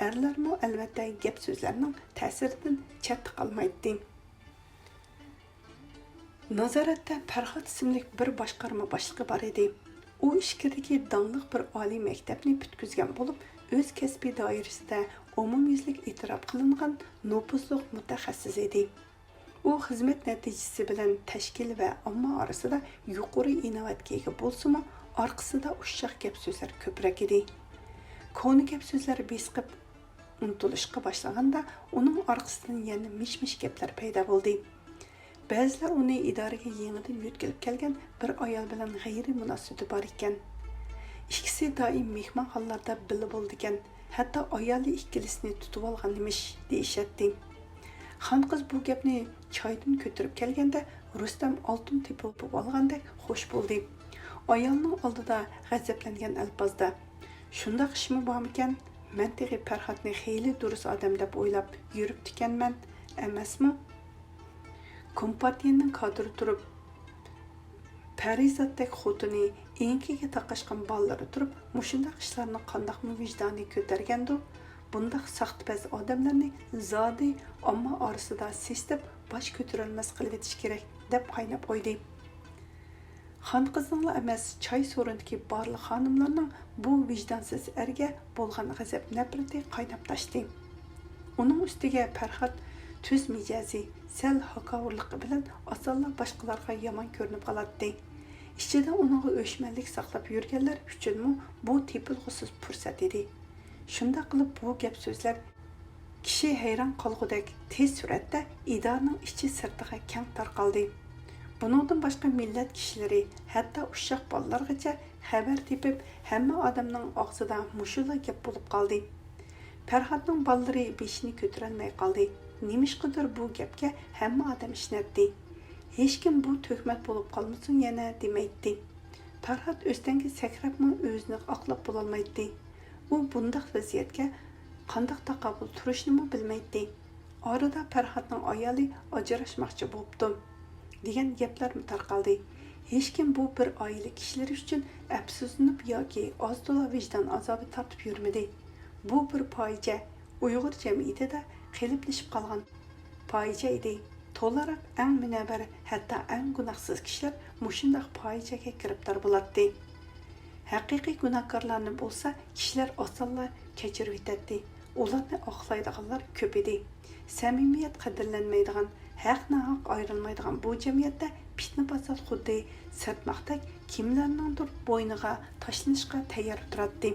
ئەرلەرمۇ، ئەلۋەتتە، گەپ-سۆزلەرنىڭ تەسىرىدىن چەتتە قالمايتتى. نازارەتتە پەرھات ئىسىملىك بىر باشقارما باشلىقى بار ئىدى. ئۇ ئىچكىرىدىكى داڭلىق بىر ئالىي مەكتەپنى پۈتكۈزگەن بولۇپ، ئۆز كەسپىي دائىرىسىدە ئومۇميۈزلۈك ئېتىراپ قىلىنغان نوپۇزلۇق مۇتەخەسسىس ئىدى. ئۇ خىزمەت نەتىجىسى بىلەن تەشكىل ۋە ئامما ئارىسىدا يۇقىرى ئىناۋەتكە ئىگە بولسىمۇ، ئارقىسىدا ئۇششاق گەپ-سۆزلەر كۆپرەك ئىدى. كونا گەپ-سۆزلەر بېسىقىپ ئۇنتۇلۇشقا باشلىغاندا، ئۇنىڭ ئارقىسىدىن يەنە مىش-مىش گەپلەر پەيدا بولدى. بەزىلەر ئۇنى ئىدارىگە يېڭىدىن يۆتكىلىپ كەلگەن بىر ئايال بىلەن غەيرىي مۇناسىۋىتى بار ئىكەن. ئىككىسى دائىم مېھمانخانىلاردا بىللە بولىدىكەن، ھەتتا ئايالى ئىككىلىسىنى تۇتۇۋالغان ئىمىش، دېيىشەتتى. خانقىز بۇ گەپنى چايدىن كۆتۈرۈپ كەلگەندە، رۇستەم ئالتۇن تېپىپ ئالغاندەك خوش بولدى. ئايالنىڭ ئالدىدا غەزەپلەنگەن ئەلپازدا، شۇنداق ئىشمۇ بارمىكەن؟ مەن تېخى پەرھاتنى خېلى دۇرۇس ئادەم دەپ ئويلاپ يۈرۈپتىكەنمەن، ئەمەسمۇ؟ كومپارتىيەنىڭ كادىرى تۇرۇپ، پەرىزاتتەك خوتۇنى، ئېڭىكىگە تاقاشقان بالىلىرى تۇرۇپ، مۇشۇنداق ئىشلارنى قانداقمۇ ۋىجدانى كۆتەرگەندۇ؟ بۇنداق ساختىپەز ئادەملەرنى زادى ئامما ئارىسىدا سېسىتىپ، باش كۆتۈرەلمەس قىلىۋېتىش كېرەك، دەپ قايناپ قويدى. خانقىزنىڭلا ئەمەس، چاي سورۇنىدىكى بارلىق خانىملارنىڭ بۇ ۋىجدانسىز ئەرگە بولغان غەزەپ-نەپرىتى قايناپ تاشتى. ئۇنىڭ ئۈستىگە پەرھات تۈز مىجەزى، سەل ھاكاۋۇرلۇقى بىلەن ئاسانلا باشقىلارغا يامان كۆرۈنۈپ قالاتتى. ئىچىدە ئۇنىڭغا ئۆچمەنلىك ساقلاپ يۈرگەنلەر ئۈچۈنمۇ بۇ تېپىلغۇسىز پۇرسەت ئىدى. شۇنداق قىلىپ بۇ گەپ-سۆزلەر كىشى ھەيران قالغۇدەك تېز سۈرئەتتە ئىدارىنىڭ ئىچى-سىرتىغا كەڭ تارقالدى. بۇنىڭدىن باشقا مىللەت كىشىلىرى، ھەتتا ئۇششاق بالىلارغىچە خەۋەر تېپىپ، ھەممە ئادەمنىڭ ئاغزىدا مۇشۇلا گەپ بولۇپ قالدى. پەرھاتنىڭ بالىلىرى بېشىنى كۆتۈرەلمەي قالدى. نېمىشقىدۇر بۇ گەپكە ھەممە ئادەم ئىشىنەتتى. ھېچكىم بۇ تۆھمەت بولۇپ قالمىسۇن يەنە دېمەيتتى. پەرھات ئۆستەڭگە سەكرەپمۇ ئۆزىنى ئاقلاپ بولالمايتتى. ئۇ بۇنداق ۋەزىيەتكە قانداق تاقابىل تۇرۇشنىمۇ بىلمەيتتى. ئارىدا پەرھاتنىڭ ئايالى ئاجراشماقچى بوپتۇ، دېگەن گەپلەرمۇ تارقالدى. ھېچكىم بۇ بىر ئائىلە كىشىلىرى ئۈچۈن ئەپسۇسلىنىپ ياكى ئاز-تولا ۋىجدان ئازابى تارتىپ يۈرمىدى. بۇ بىر پاجىئە، ئۇيغۇر جەمئىيىتىدە قېلىپلىشىپ قالغان پاجىئە ئىدى. تولاراق ئەڭ مۇنەۋۋەر، ھەتتا ئەڭ گۇناھسىز كىشىلەر مۇشۇنداق پاجىئەگە گىرىپتار بولاتتى. ھەقىقىي گۇناھكارلارنى بولسا كىشىلەر ئاسانلا كەچۈرۈۋېتەتتى. ئۇلارنى ئاقلايدىغانلار كۆپ ئىدى. سەمىمىيەت قەدىرلەنمەيدىغان، ھەق-ناھەق ئايرىلمايدىغان بۇ جەمئىيەتتە پىتنە-پاسات خۇددى سىرتماقتەك كىملەرنىڭدۇر بوينىغا تاشلىنىشقا تەييار تۇراتتى.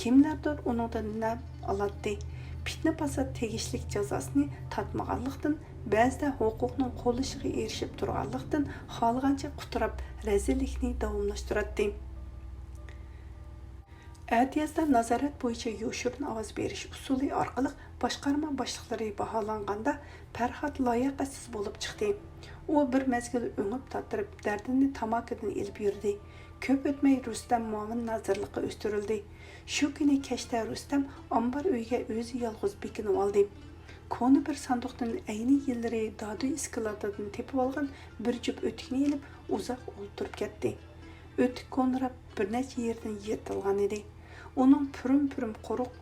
كىملەردۇر ئۇنىڭدىن نەپ ئالاتتى. پىتنە-پاسات تېگىشلىك جازاسىنى تارتمىغانلىقتىن، بەزىدە ھوقۇقنىڭ قوللىشىغا ئېرىشىپ تۇرغانلىقتىن، خالىغانچە قۇتراپ، رەزىللىكنى داۋاملاشتۇراتتى. ئەتىيازدا نازارەت بويىچە يوشۇرۇن ئاۋاز بېرىش ئۇسۇلى ئارقىلىق باشقارما باشلىقلىرى باھالانغاندا، پەرھات لاياقەتسىز بولۇپ چىقتى. ئۇ بىر مەزگىل ئۆڭۈپ تاتىرىپ، دەردىنى تاماكىدىن ئېلىپ يۈردى. كۆپ ئۆتمەي رۇستەم مۇئاۋىن نازىرلىققا ئۆستۈرۈلدى. شۇ كۈنى كەچتە رۇستەم ئامبار ئۆيگە ئۆزى يالغۇز بېكىنىۋالدى. كونا بىر ساندۇقتىن ئەينى يىللىرى دادۈي ئىسكىلاتىدىن تېپىۋالغان بىر جۈپ ئۆتۈكنى ئېلىپ، ئۇزاق ئولتۇرۇپ كەتتى. ئۆتۈك كونىراپ، بىر نەچچە يېرىدىن يىرتىلغان ئىدى. ئۇنىڭ پۈرۈم-پۈرۈم قۇرۇق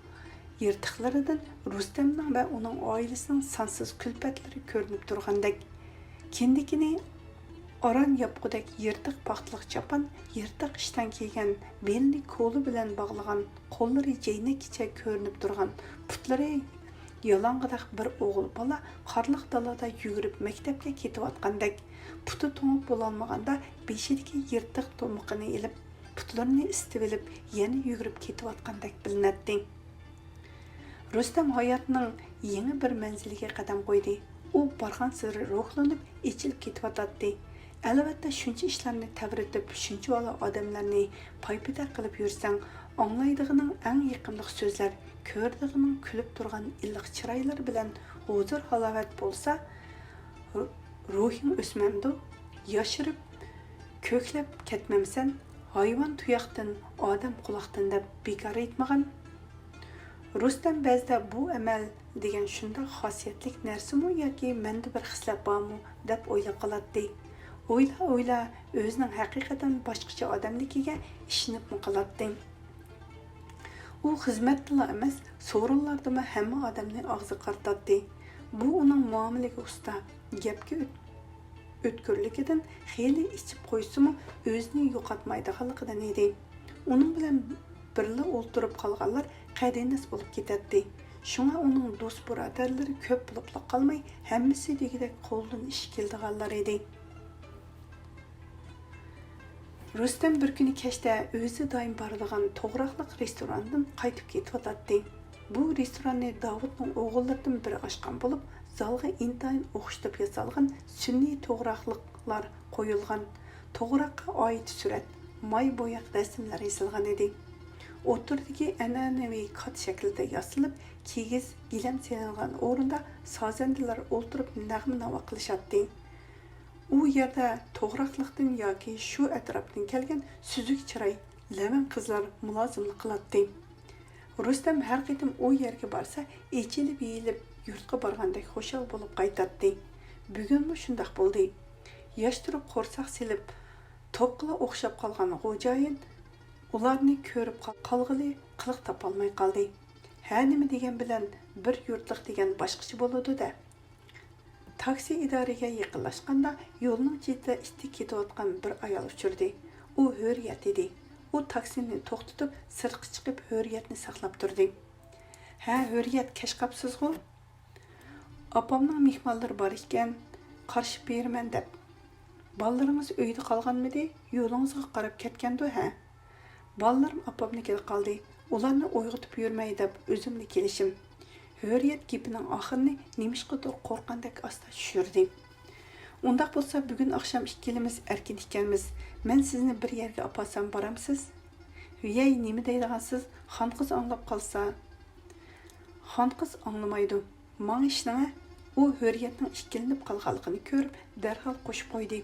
يىرتىقلىرىدىن رۇستەمنىڭ ۋە ئۇنىڭ ئائىلىسىنىڭ سانسىز كۈلپەتلىرى كۆرۈنۈپ تۇرغاندەك. كىندىكىنى ئاران ياپقۇدەك يىرتىق پاختىلىق چاپان، يىرتىق ئىشتان كىيگەن، بېلىنى كولا بىلەن باغلىغان، قوللىرى جەينەككىچە كۆرۈنۈپ تۇرغان، پۇتلىرى يالاڭغىدەك بىر ئوغۇل بالا قارلىق دالادا يۈگۈرۈپ مەكتەپكە كېتىۋاتقاندەك، پۇتى توڭۇپ بولالمىغاندا بېشىدىكى يىرتىق تۇمىقىنى ئېلىپ، پۇتلىرىنى ئىسىتىۋېلىپ، يەنە يۈگۈرۈپ كېتىۋاتقاندەك بىلىنەتتى. رۇستەم ھاياتنىڭ يېڭى بىر مەنزىلىگە قەدەم قويدى. ئۇ بارغانسېرى روھلىنىپ، ئېچىلىپ كېتىۋاتاتتى. ئەلۋەتتە، شۇنچە ئىشلارنى تەۋرىتىپ، شۇنچىۋالا ئادەملەرنى پايپېتەك قىلىپ يۈرسەڭ، ئاڭلايدىغىنىڭ ئەڭ يېقىملىق سۆزلەر، كۆرىدىغىنىڭ كۈلۈپ تۇرغان ئىللىق چىرايلار بىلەن ھۇزۇر-ھالاۋەت بولسا، روھىڭ ئۆسمەمدۇ؟ ياشىرىپ، كۆكلەپ كەتمەمسەن؟ ھايۋان تۇياقتىن ئادەم قۇلاقتىن دەپ بىكار ئېيتمىغان. رۇستەم بەزىدە بۇ ئەمەل دېگەن شۇنداق خاسىيەتلىك نەرسىمۇ ياكى مەندە بىر خىسلەت بارمۇ دەپ ئويلاپ قالاتتى. ئويلا-ئويلا ئۆزىنىڭ ھەقىقەتەن باشقىچە ئادەملىكىگە ئىشىنىپمۇ قالاتتى. ئۇ خىزمەتتىلا ئەمەس، سورۇنلاردىمۇ ھەممە ئادەمنى ئاغزىغا قارىتاتتى. بۇ ئۇنىڭ مۇئامىلىگە ئۇستا، گەپكە ئۆت-، ئۆتكۈرلۈكىدىن، خېلى ئىچىپ قويسىمۇ ئۆزىنى يوقاتمايدىغانلىقىدىن ئىدى. ئۇنىڭ بىلەن بىرلا ئولتۇرۇپ قالغانلار قەدىناس بولۇپ كېتەتتى. شۇڭا ئۇنىڭ دوست-بۇرادەرلىرى كۆپ بولۇپلا قالماي، ھەممىسى دېگۈدەك قولىدىن ئىش كېلىدىغانلار ئىدى. رۇستەم بىر كۈنى كەچتە ئۆزى دائىم بارىدىغان توغراقلىق رېستورانىدىن قايتىپ كېتىۋاتاتتى. بۇ رېستوراننى داۋۇتنىڭ ئوغۇللىرىدىن بىرى ئاچقان بولۇپ، زالغا ئىنتايىن ئوخشىتىپ ياسالغان سۈنئىي توغراقلىقلار قويۇلغان. توغراققا ئائىت سۈرەت، ماي بوياق رەسىملەر ئېسىلغان ئىدى. ئوتتۇرىدىكى ئەنئەنىۋى كات شەكلىدە ياسىلىپ، كىگىز، گىلەم سېلىنغان ئورۇندا سازەندىلەر ئولتۇرۇپ نەغمە-ناۋا قىلىشاتتى. ئۇ يەردە توغراقلىقتىن ياكى شۇ ئەتراپتىن كەلگەن سۈزۈك چىراي، لەۋەن قىزلار مۇلازىملىق قىلاتتى. رۇستەم ھەر قېتىم ئۇ يەرگە بارسا، ئېچىلىپ-يېيىلىپ يۇرتقا بارغاندەك خۇشال بولۇپ قايتاتتى. بۈگۈنمۇ شۇنداق بولدى. ياش تۇرۇپ قورساق سېلىپ، توپقىلا ئوخشاپ قالغان خوجايىن ئۇلارنى كۆرۈپ قال-، قالغىلى قىلىق تاپالماي قالدى. ھە، نېمە دېگەن بىلەن بىر يۇرتلۇق دېگەن باشقىچە بولىدۇ-دە. تاكسى ئىدارىگە يېقىنلاشقاندا، يولنىڭ چېتىدە ئىتتىك كېتىۋاتقان بىر ئايال ئۇچرىدى. ئۇ ھۆرىيەت ئىدى. ئۇ تاكسىنى توختىتىپ، سىرتقا چىقىپ، ھۆرىيەتنى ساقلاپ تۇردى. ھە، ھۆرىيەت، كەچ قاپسىزغۇ؟ ئاپامنىڭ مېھمانلىرى بار ئىكەن، قارشى بېرىمەن دەپ. بالىلىرىڭىز ئۆيدە قالغانمىدى؟ يولىڭىزغا قاراپ كەتكەندۇ، ھە؟ بالىلىرىم ئاپامنىڭكىدە قالدى. ئۇلارنى ئويغىتىپ يۈرمەي دەپ ئۆزۈملا كېلىشىم. ھۆرىيەت گېپىنىڭ ئاخىرىنى نېمىشقىدۇر قورققاندەك ئاستا چۈشۈردى. ئۇنداق بولسا، بۈگۈن ئاخشام ئىككىلىمىز ئەركىن ئىكەنمىز. مەن سىزنى بىر يەرگە ئاپارسام بارامسىز؟ ۋىيەي، نېمە دەيدىغانسىز؟ خانقىز ئاڭلاپ قالسا. خانقىز ئاڭلىمايدۇ. ماڭا ئىشىنىڭە. ئۇ ھۆرىيەتنىڭ ئىككىلىنىپ قالغانلىقىنى كۆرۈپ، دەرھال قوشۇپ قويدى.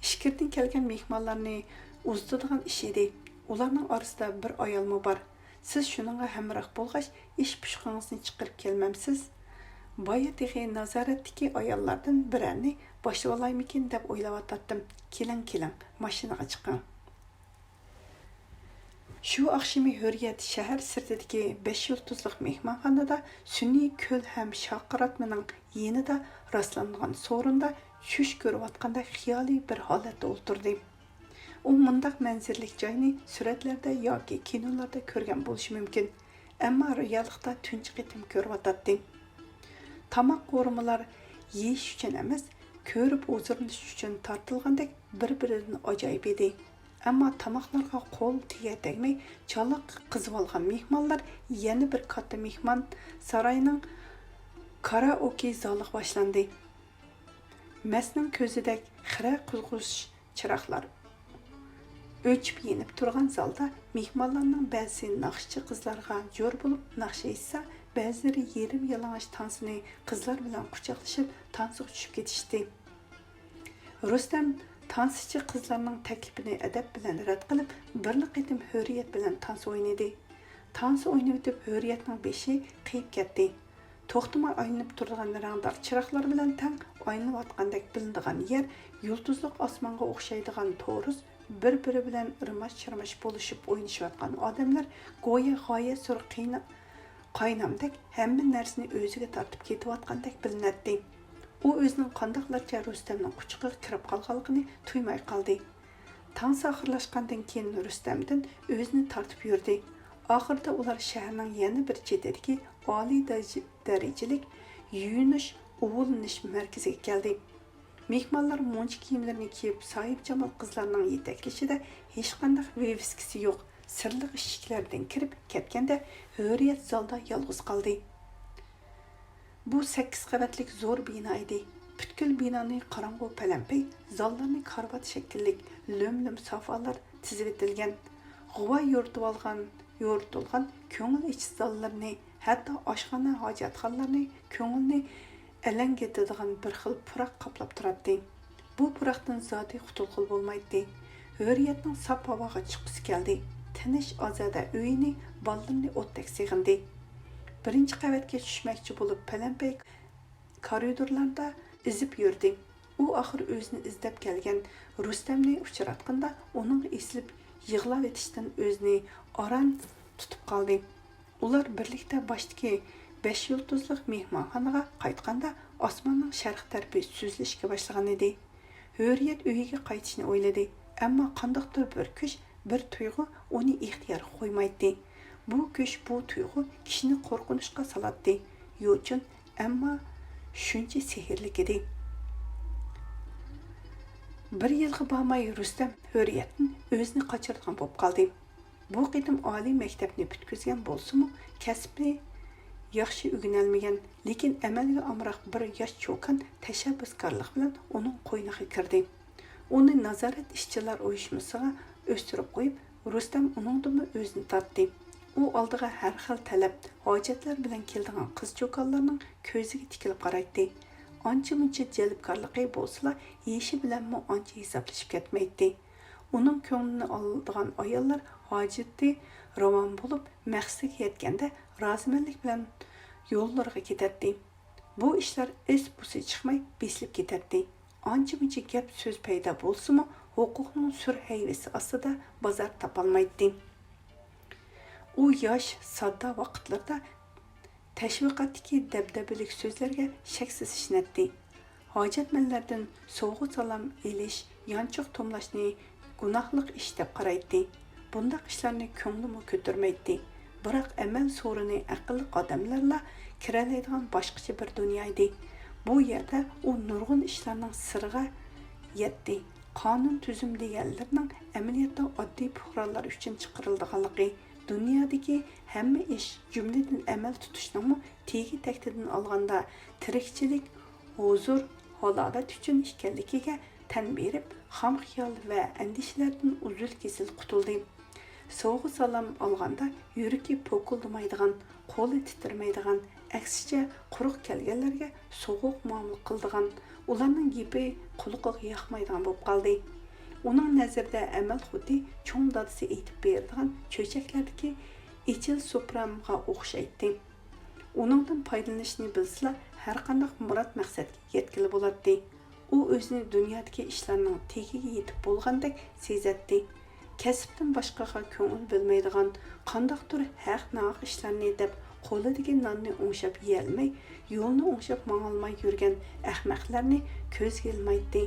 ئىچكىرىدىن كەلگەن مېھمانلارنى ئۇزىتىدىغان ئىش ئىدى. ئۇلارنىڭ ئارىسىدا بىر ئايالمۇ بار. سىز شۇنىڭغا ھەمراھ بولغاچ، ئىش پۇشۇقىڭىزنى چىقىرىپ كەلمەمسىز؟ بايا تېخى نازارەتتىكى ئاياللاردىن بىرەرنى باشلىۋالايمىكىن دەپ ئويلاۋاتاتتىم. كېلىڭ، كېلىڭ، ماشىنىغا چىقىڭ. شۇ ئاخشىمى ھۆرىيەت شەھەر سىرتىدىكى بەش يۇلتۇزلۇق مېھمانخانىدا سۈنئىي كۆل ھەم شارقىراتمىنىڭ يېنىدا راسلانغان سورۇندا چۈش كۆرۈۋاتقاندەك خىيالىي بىر ھالەتتە ئولتۇردى. ئۇ مۇنداق مەنزىرىلىك جاينى سۈرەتلەردە ياكى كىنولاردا كۆرگەن بولۇشى مۇمكىن، ئەمما رېئاللىقتا تۇنجى قېتىم كۆرۈۋاتاتتى. تاماق قورۇمىلار يېيىش ئۈچۈن ئەمەس، كۆرۈپ ھۇزۇرلىنىش ئۈچۈن تارتىلغاندەك بىر-بىرىدىن ئاجايىپ ئىدى. ئەمما تاماقلارغا قول تېگەر تەگمەي، چالا قىزىۋالغان مېھمانلار يەنە بىر كاتتا مېھمان ساراينىڭ كارائوكې زالىغا باشلاندى. مەستنىڭ كۆزىدەك خىرە قىزغۇچ چىراغلار ئۆچۈپ يېنىپ تۇرغان زالدا مېھمانلارنىڭ بەزىسى ناخشىچى قىزلارغا جور بولۇپ ناخشا ئېيتسا، بەزىلىرى يېرىم يالىڭاچ تانسىنى قىزلار بىلەن قۇچاقلىشىپ تانسىغا چۈشۈپ كېتىشتى. رۇستەم تانسىچى قىزلارنىڭ تەكلىپىنى ئەدەپ بىلەن رەت قىلىپ، بىرلا قېتىم ھۆرىيەت بىلەن تانسا ئوينىدى. تانسا ئوينىۋېتىپ ھۆرىيەتنىڭ بېشى قېيىپ كەتتى. توختىماي ئايلىنىپ تۇرىدىغان رەڭدار چىراغلار بىلەن تەڭ ئايلىنىۋاتقاندەك بىلىنىدىغان يەر، يۇلتۇزلۇق ئاسمانغا ئوخشايدىغان تورۇس بىر-بىرى بىلەن رىماش-چىرماش بولۇشۇپ ئوينىشىۋاتقان ئادەملەر گويا غايەت زور قىينا-، قاينامدەك ھەممە نەرسىنى ئۆزىگە تارتىپ كېتىۋاتقاندەك بىلىنەتتى. ئۇ ئۆزىنىڭ قانداقلارچە رۇستەمنىڭ قۇچىقىغا كىرىپ قالغانلىقىنى تۇيماي قالدى. تانسا ئاخىرلاشقاندىن كېيىن رۇستەمدىن ئۆزىنى تارتىپ يۈردى. ئاخىرىدا ئۇلار شەھەرنىڭ يەنە بىر چېتىدىكى ئالىي دەرىجە-، دەرىجىلىك يۇيۇنۇش، ئۇۋۇلىنىش مەركىزىگە كەلدى. مېھمانلار مۇنچا كىيىملىرىنى كىيىپ، ساھىبجامال قىزلارنىڭ يېتەكلىشىدە ھېچقانداق ۋىۋىسكىسى يوق سىرلىق ئىشىكلەردىن كىرىپ كەتكەندە، ھۆرىيەت زالدا يالغۇز قالدى. بۇ سەككىز قەۋەتلىك زور بىنا ئىدى. پۈتكۈل بىنانى قاراڭغۇ پەلەمپەي، زاللارنى كارىۋات شەكىللىك لۆم-لۆم سافالار تىزىۋېتىلگەن. غۇۋا يورۇتۇۋالغان، يورۇتۇلغان كۆڭۈل ئېچىش زاللىرىنى، ھەتتا ئاشخانا، ھاجەتخانىلارنى كۆڭۈلنى ئەلەڭگىتىدىغان بىر خىل پۇراق قاپلاپ تۇراتتى. بۇ پۇراقتىن زادى قۇتۇلغىلى بولمايتتى. ھۆرىيەتنىڭ ساپ ھاۋاغا چىققۇسى كەلدى. تىنچ، ئازادە ئۆيىنى، بالىلىرىنى ئوتتەك سېغىندى. بىرىنچى قەۋەتكە چۈشمەكچى بولۇپ، پەلەمپەي كارىدورلاردا ئېزىپ يۈردى. ئۇ ئاخىر ئۆزىنى ئىزدەپ كەلگەن رۇستەمنى ئۇچراتقاندا، ئۇنىڭغا ئېسىلىپ يىغلاۋېتىشتىن ئۆزىنى ئاران تۇتۇپ قالدى. ئۇلار بىرلىكتە باشتىكى بەش يۇلتۇزلۇق مېھمانخانىغا قايتقاندا، ئاسماننىڭ شەرق تەرىپى سۈزۈلۈشكە باشلىغانىدى. ھۆرىيەت ئۆيىگە قايتىشنى ئويلىدى، ئەمما قانداقتۇر بىر كۈچ، بىر تۇيغۇ ئۇنى ئىختىيارغا قويمايتتى. بۇ كۈچ، بۇ تۇيغۇ كىشىنى قورقۇنچقا سالاتتى. يوچۇن، ئەمما شۇنچە سېھىرلىك ئىدى. بىر يىلغا بارماي رۇستەم ھۆرىيەتتىن ئۆزىنى قاچۇرىدىغان بولۇپ قالدى. بۇ قېتىم ئالىي مەكتەپنى پۈتكۈزگەن بولسىمۇ، كەسىپنى ياخشى ئۆگىنەلمىگەن، لېكىن ئەمەلگە ئامراق بىر ياش چوكان تەشەببۇسكارلىق بىلەن ئۇنىڭ قوينىغا كىردى. ئۇنى نازارەت ئىشچىلار ئۇيۇشمىسىغا ئۆستۈرۈپ قويۇپ، رۇستەم ئۇنىڭدىنمۇ ئۆزىنى تارتتى. ئۇ ئالدىغا ھەر خىل تەلەپ، ھاجەتلەر بىلەن كېلىدىغان قىز-چوكانلارنىڭ كۆزىگە تىكىلىپ قارايتتى. ئانچە-مۇنچە جەلپكارلىقى بولسىلا، يېشى بىلەنمۇ ئانچە ھېسابلىشىپ كەتمەيتتى. ئۇنىڭ كۆڭلىنى ئالىدىغان ئاياللار ھاجىتى راۋان بولۇپ، مەقسىتىگە يەتكەندە رازىمەنلىك بىلەن يوللىرىغا كېتەتتى. بۇ ئىشلار ئىس-پۇسى چىقماي بېسىلىپ كېتەتتى. ئانچە-مۇنچە گەپ-سۆز پەيدا بولسىمۇ، ھوقۇقنىڭ سۈر ھەيۋىسى ئاستىدا بازار تاپالمايتتى. ئۇ ياش، ساددا ۋاقىتلىرىدا تەشۋىقاتتىكى دەبدەبىلىك سۆزلەرگە شەكسىز ئىشىنەتتى. ھاجەتمەنلەردىن سوۋغا-سالام ئېلىش، يانچۇق توملاشنى گۇناھلىق ئىش دەپ قارايتتى. بۇنداق ئىشلارنى كۆڭلىمۇ كۆتۈرمەيتتى. بىراق ئەمەل سورۇنى ئەقىللىق ئادەملەرلا كىرەلەيدىغان باشقىچە بىر دۇنيا ئىدى. بۇ يەردە ئۇ نۇرغۇن ئىشلارنىڭ سىرىغا يەتتى. قانۇن تۈزۈم دېگەنلىرىنىڭ ئەمەلىيەتتە ئاددىي پۇقرالار ئۈچۈن چىقىرىلىدىغانلىقى، دۇنيادىكى ھەممە ئىش، جۈملىدىن ئەمەل تۇتۇشنىڭمۇ تېگى تەكتىدىن ئالغاندا تىرىكچىلىك، ھۇزۇر، ھالاۋەت ئۈچۈن ئىكەنلىكىگە تەن بېرىپ، خام خىيال ۋە ئەندىشىلەردىن ئۈزۈل-كېسىل قۇتۇلدى. سوۋغا-سالام ئالغاندا يۈرىكى پوكۇلدىمايدىغان، قولى تىترىمەيدىغان، ئەكسىچە، قۇرۇق كەلگەنلەرگە سوغۇق مۇئامىلە قىلىدىغان، ئۇلارنىڭ گېپى قۇلىقىغا ياقمايدىغان بولۇپ قالدى. ئۇنىڭ نەزىرىدە ئەمەل خۇددى چوڭ دادىسى ئېيتىپ بېرىدىغان چۆچەكلەردىكى ئېچىل سۇپرامغا ئوخشايتتى. ئۇنىڭدىن پايدىلىنىشنى بىلسىلا، ھەرقانداق مۇراد مەقسەتكە يەتكىلى بولاتتى. ئۇ ئۆزىنى دۇنيادىكى ئىشلارنىڭ تېگىگە يېتىپ بولغاندەك سېزەتتى. كەسىپتىن باشقىغا كۆڭۈل بۆلمەيدىغان، قانداقتۇر ھەق-ناھەق ئىشلارنى دەپ، قولىدىكى ناننى ئوڭشاپ يېيەلمەي، يولنى ئوڭشاپ ماڭالماي يۈرگەن ئەخمەقلەرنى كۆزگە ئىلمايتتى.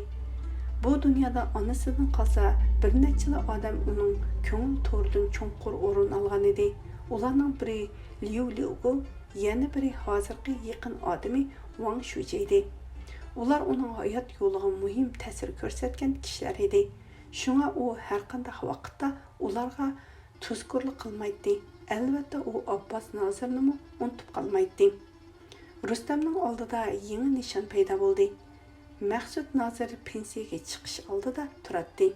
بۇ دۇنيادا ئانىسىدىن قالسا بىر نەچچىلا ئادەم ئۇنىڭ كۆڭۈل تورىدىن چوڭقۇر ئورۇن ئالغانىدى. ئۇلارنىڭ بىرى ليۇ ليۇگۇ، يەنە بىرى ھازىرقى يېقىن ئادىمى ۋاڭ شۇجى ئىدى. ئۇلار ئۇنىڭ ھايات يولىغا مۇھىم تەسىر كۆرسەتكەن كىشىلەر ئىدى. شۇڭا ئۇ ھەرقانداق ۋاقىتتا ئۇلارغا تۇزكورلۇق قىلمايتتى. ئەلۋەتتە، ئۇ ئابباس نازىرنىمۇ ئۇنتۇپ قالمايتتى. رۇستەمنىڭ ئالدىدا يېڭى نىشان پەيدا بولدى. مەخسۇت نازىر پېنسىيەگە چىقىش ئالدىدا تۇراتتى.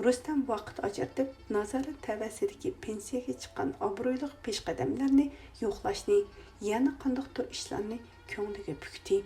رۇستەم ۋاقىت ئاجرىتىپ، نازارەت تەۋەسىدىكى پېنسىيەگە چىققان ئابرۇيلۇق پېشقەدەملەرنى يوقلاشنى، يەنە قانداقتۇر ئىشلارنى كۆڭلىگە پۈكتى.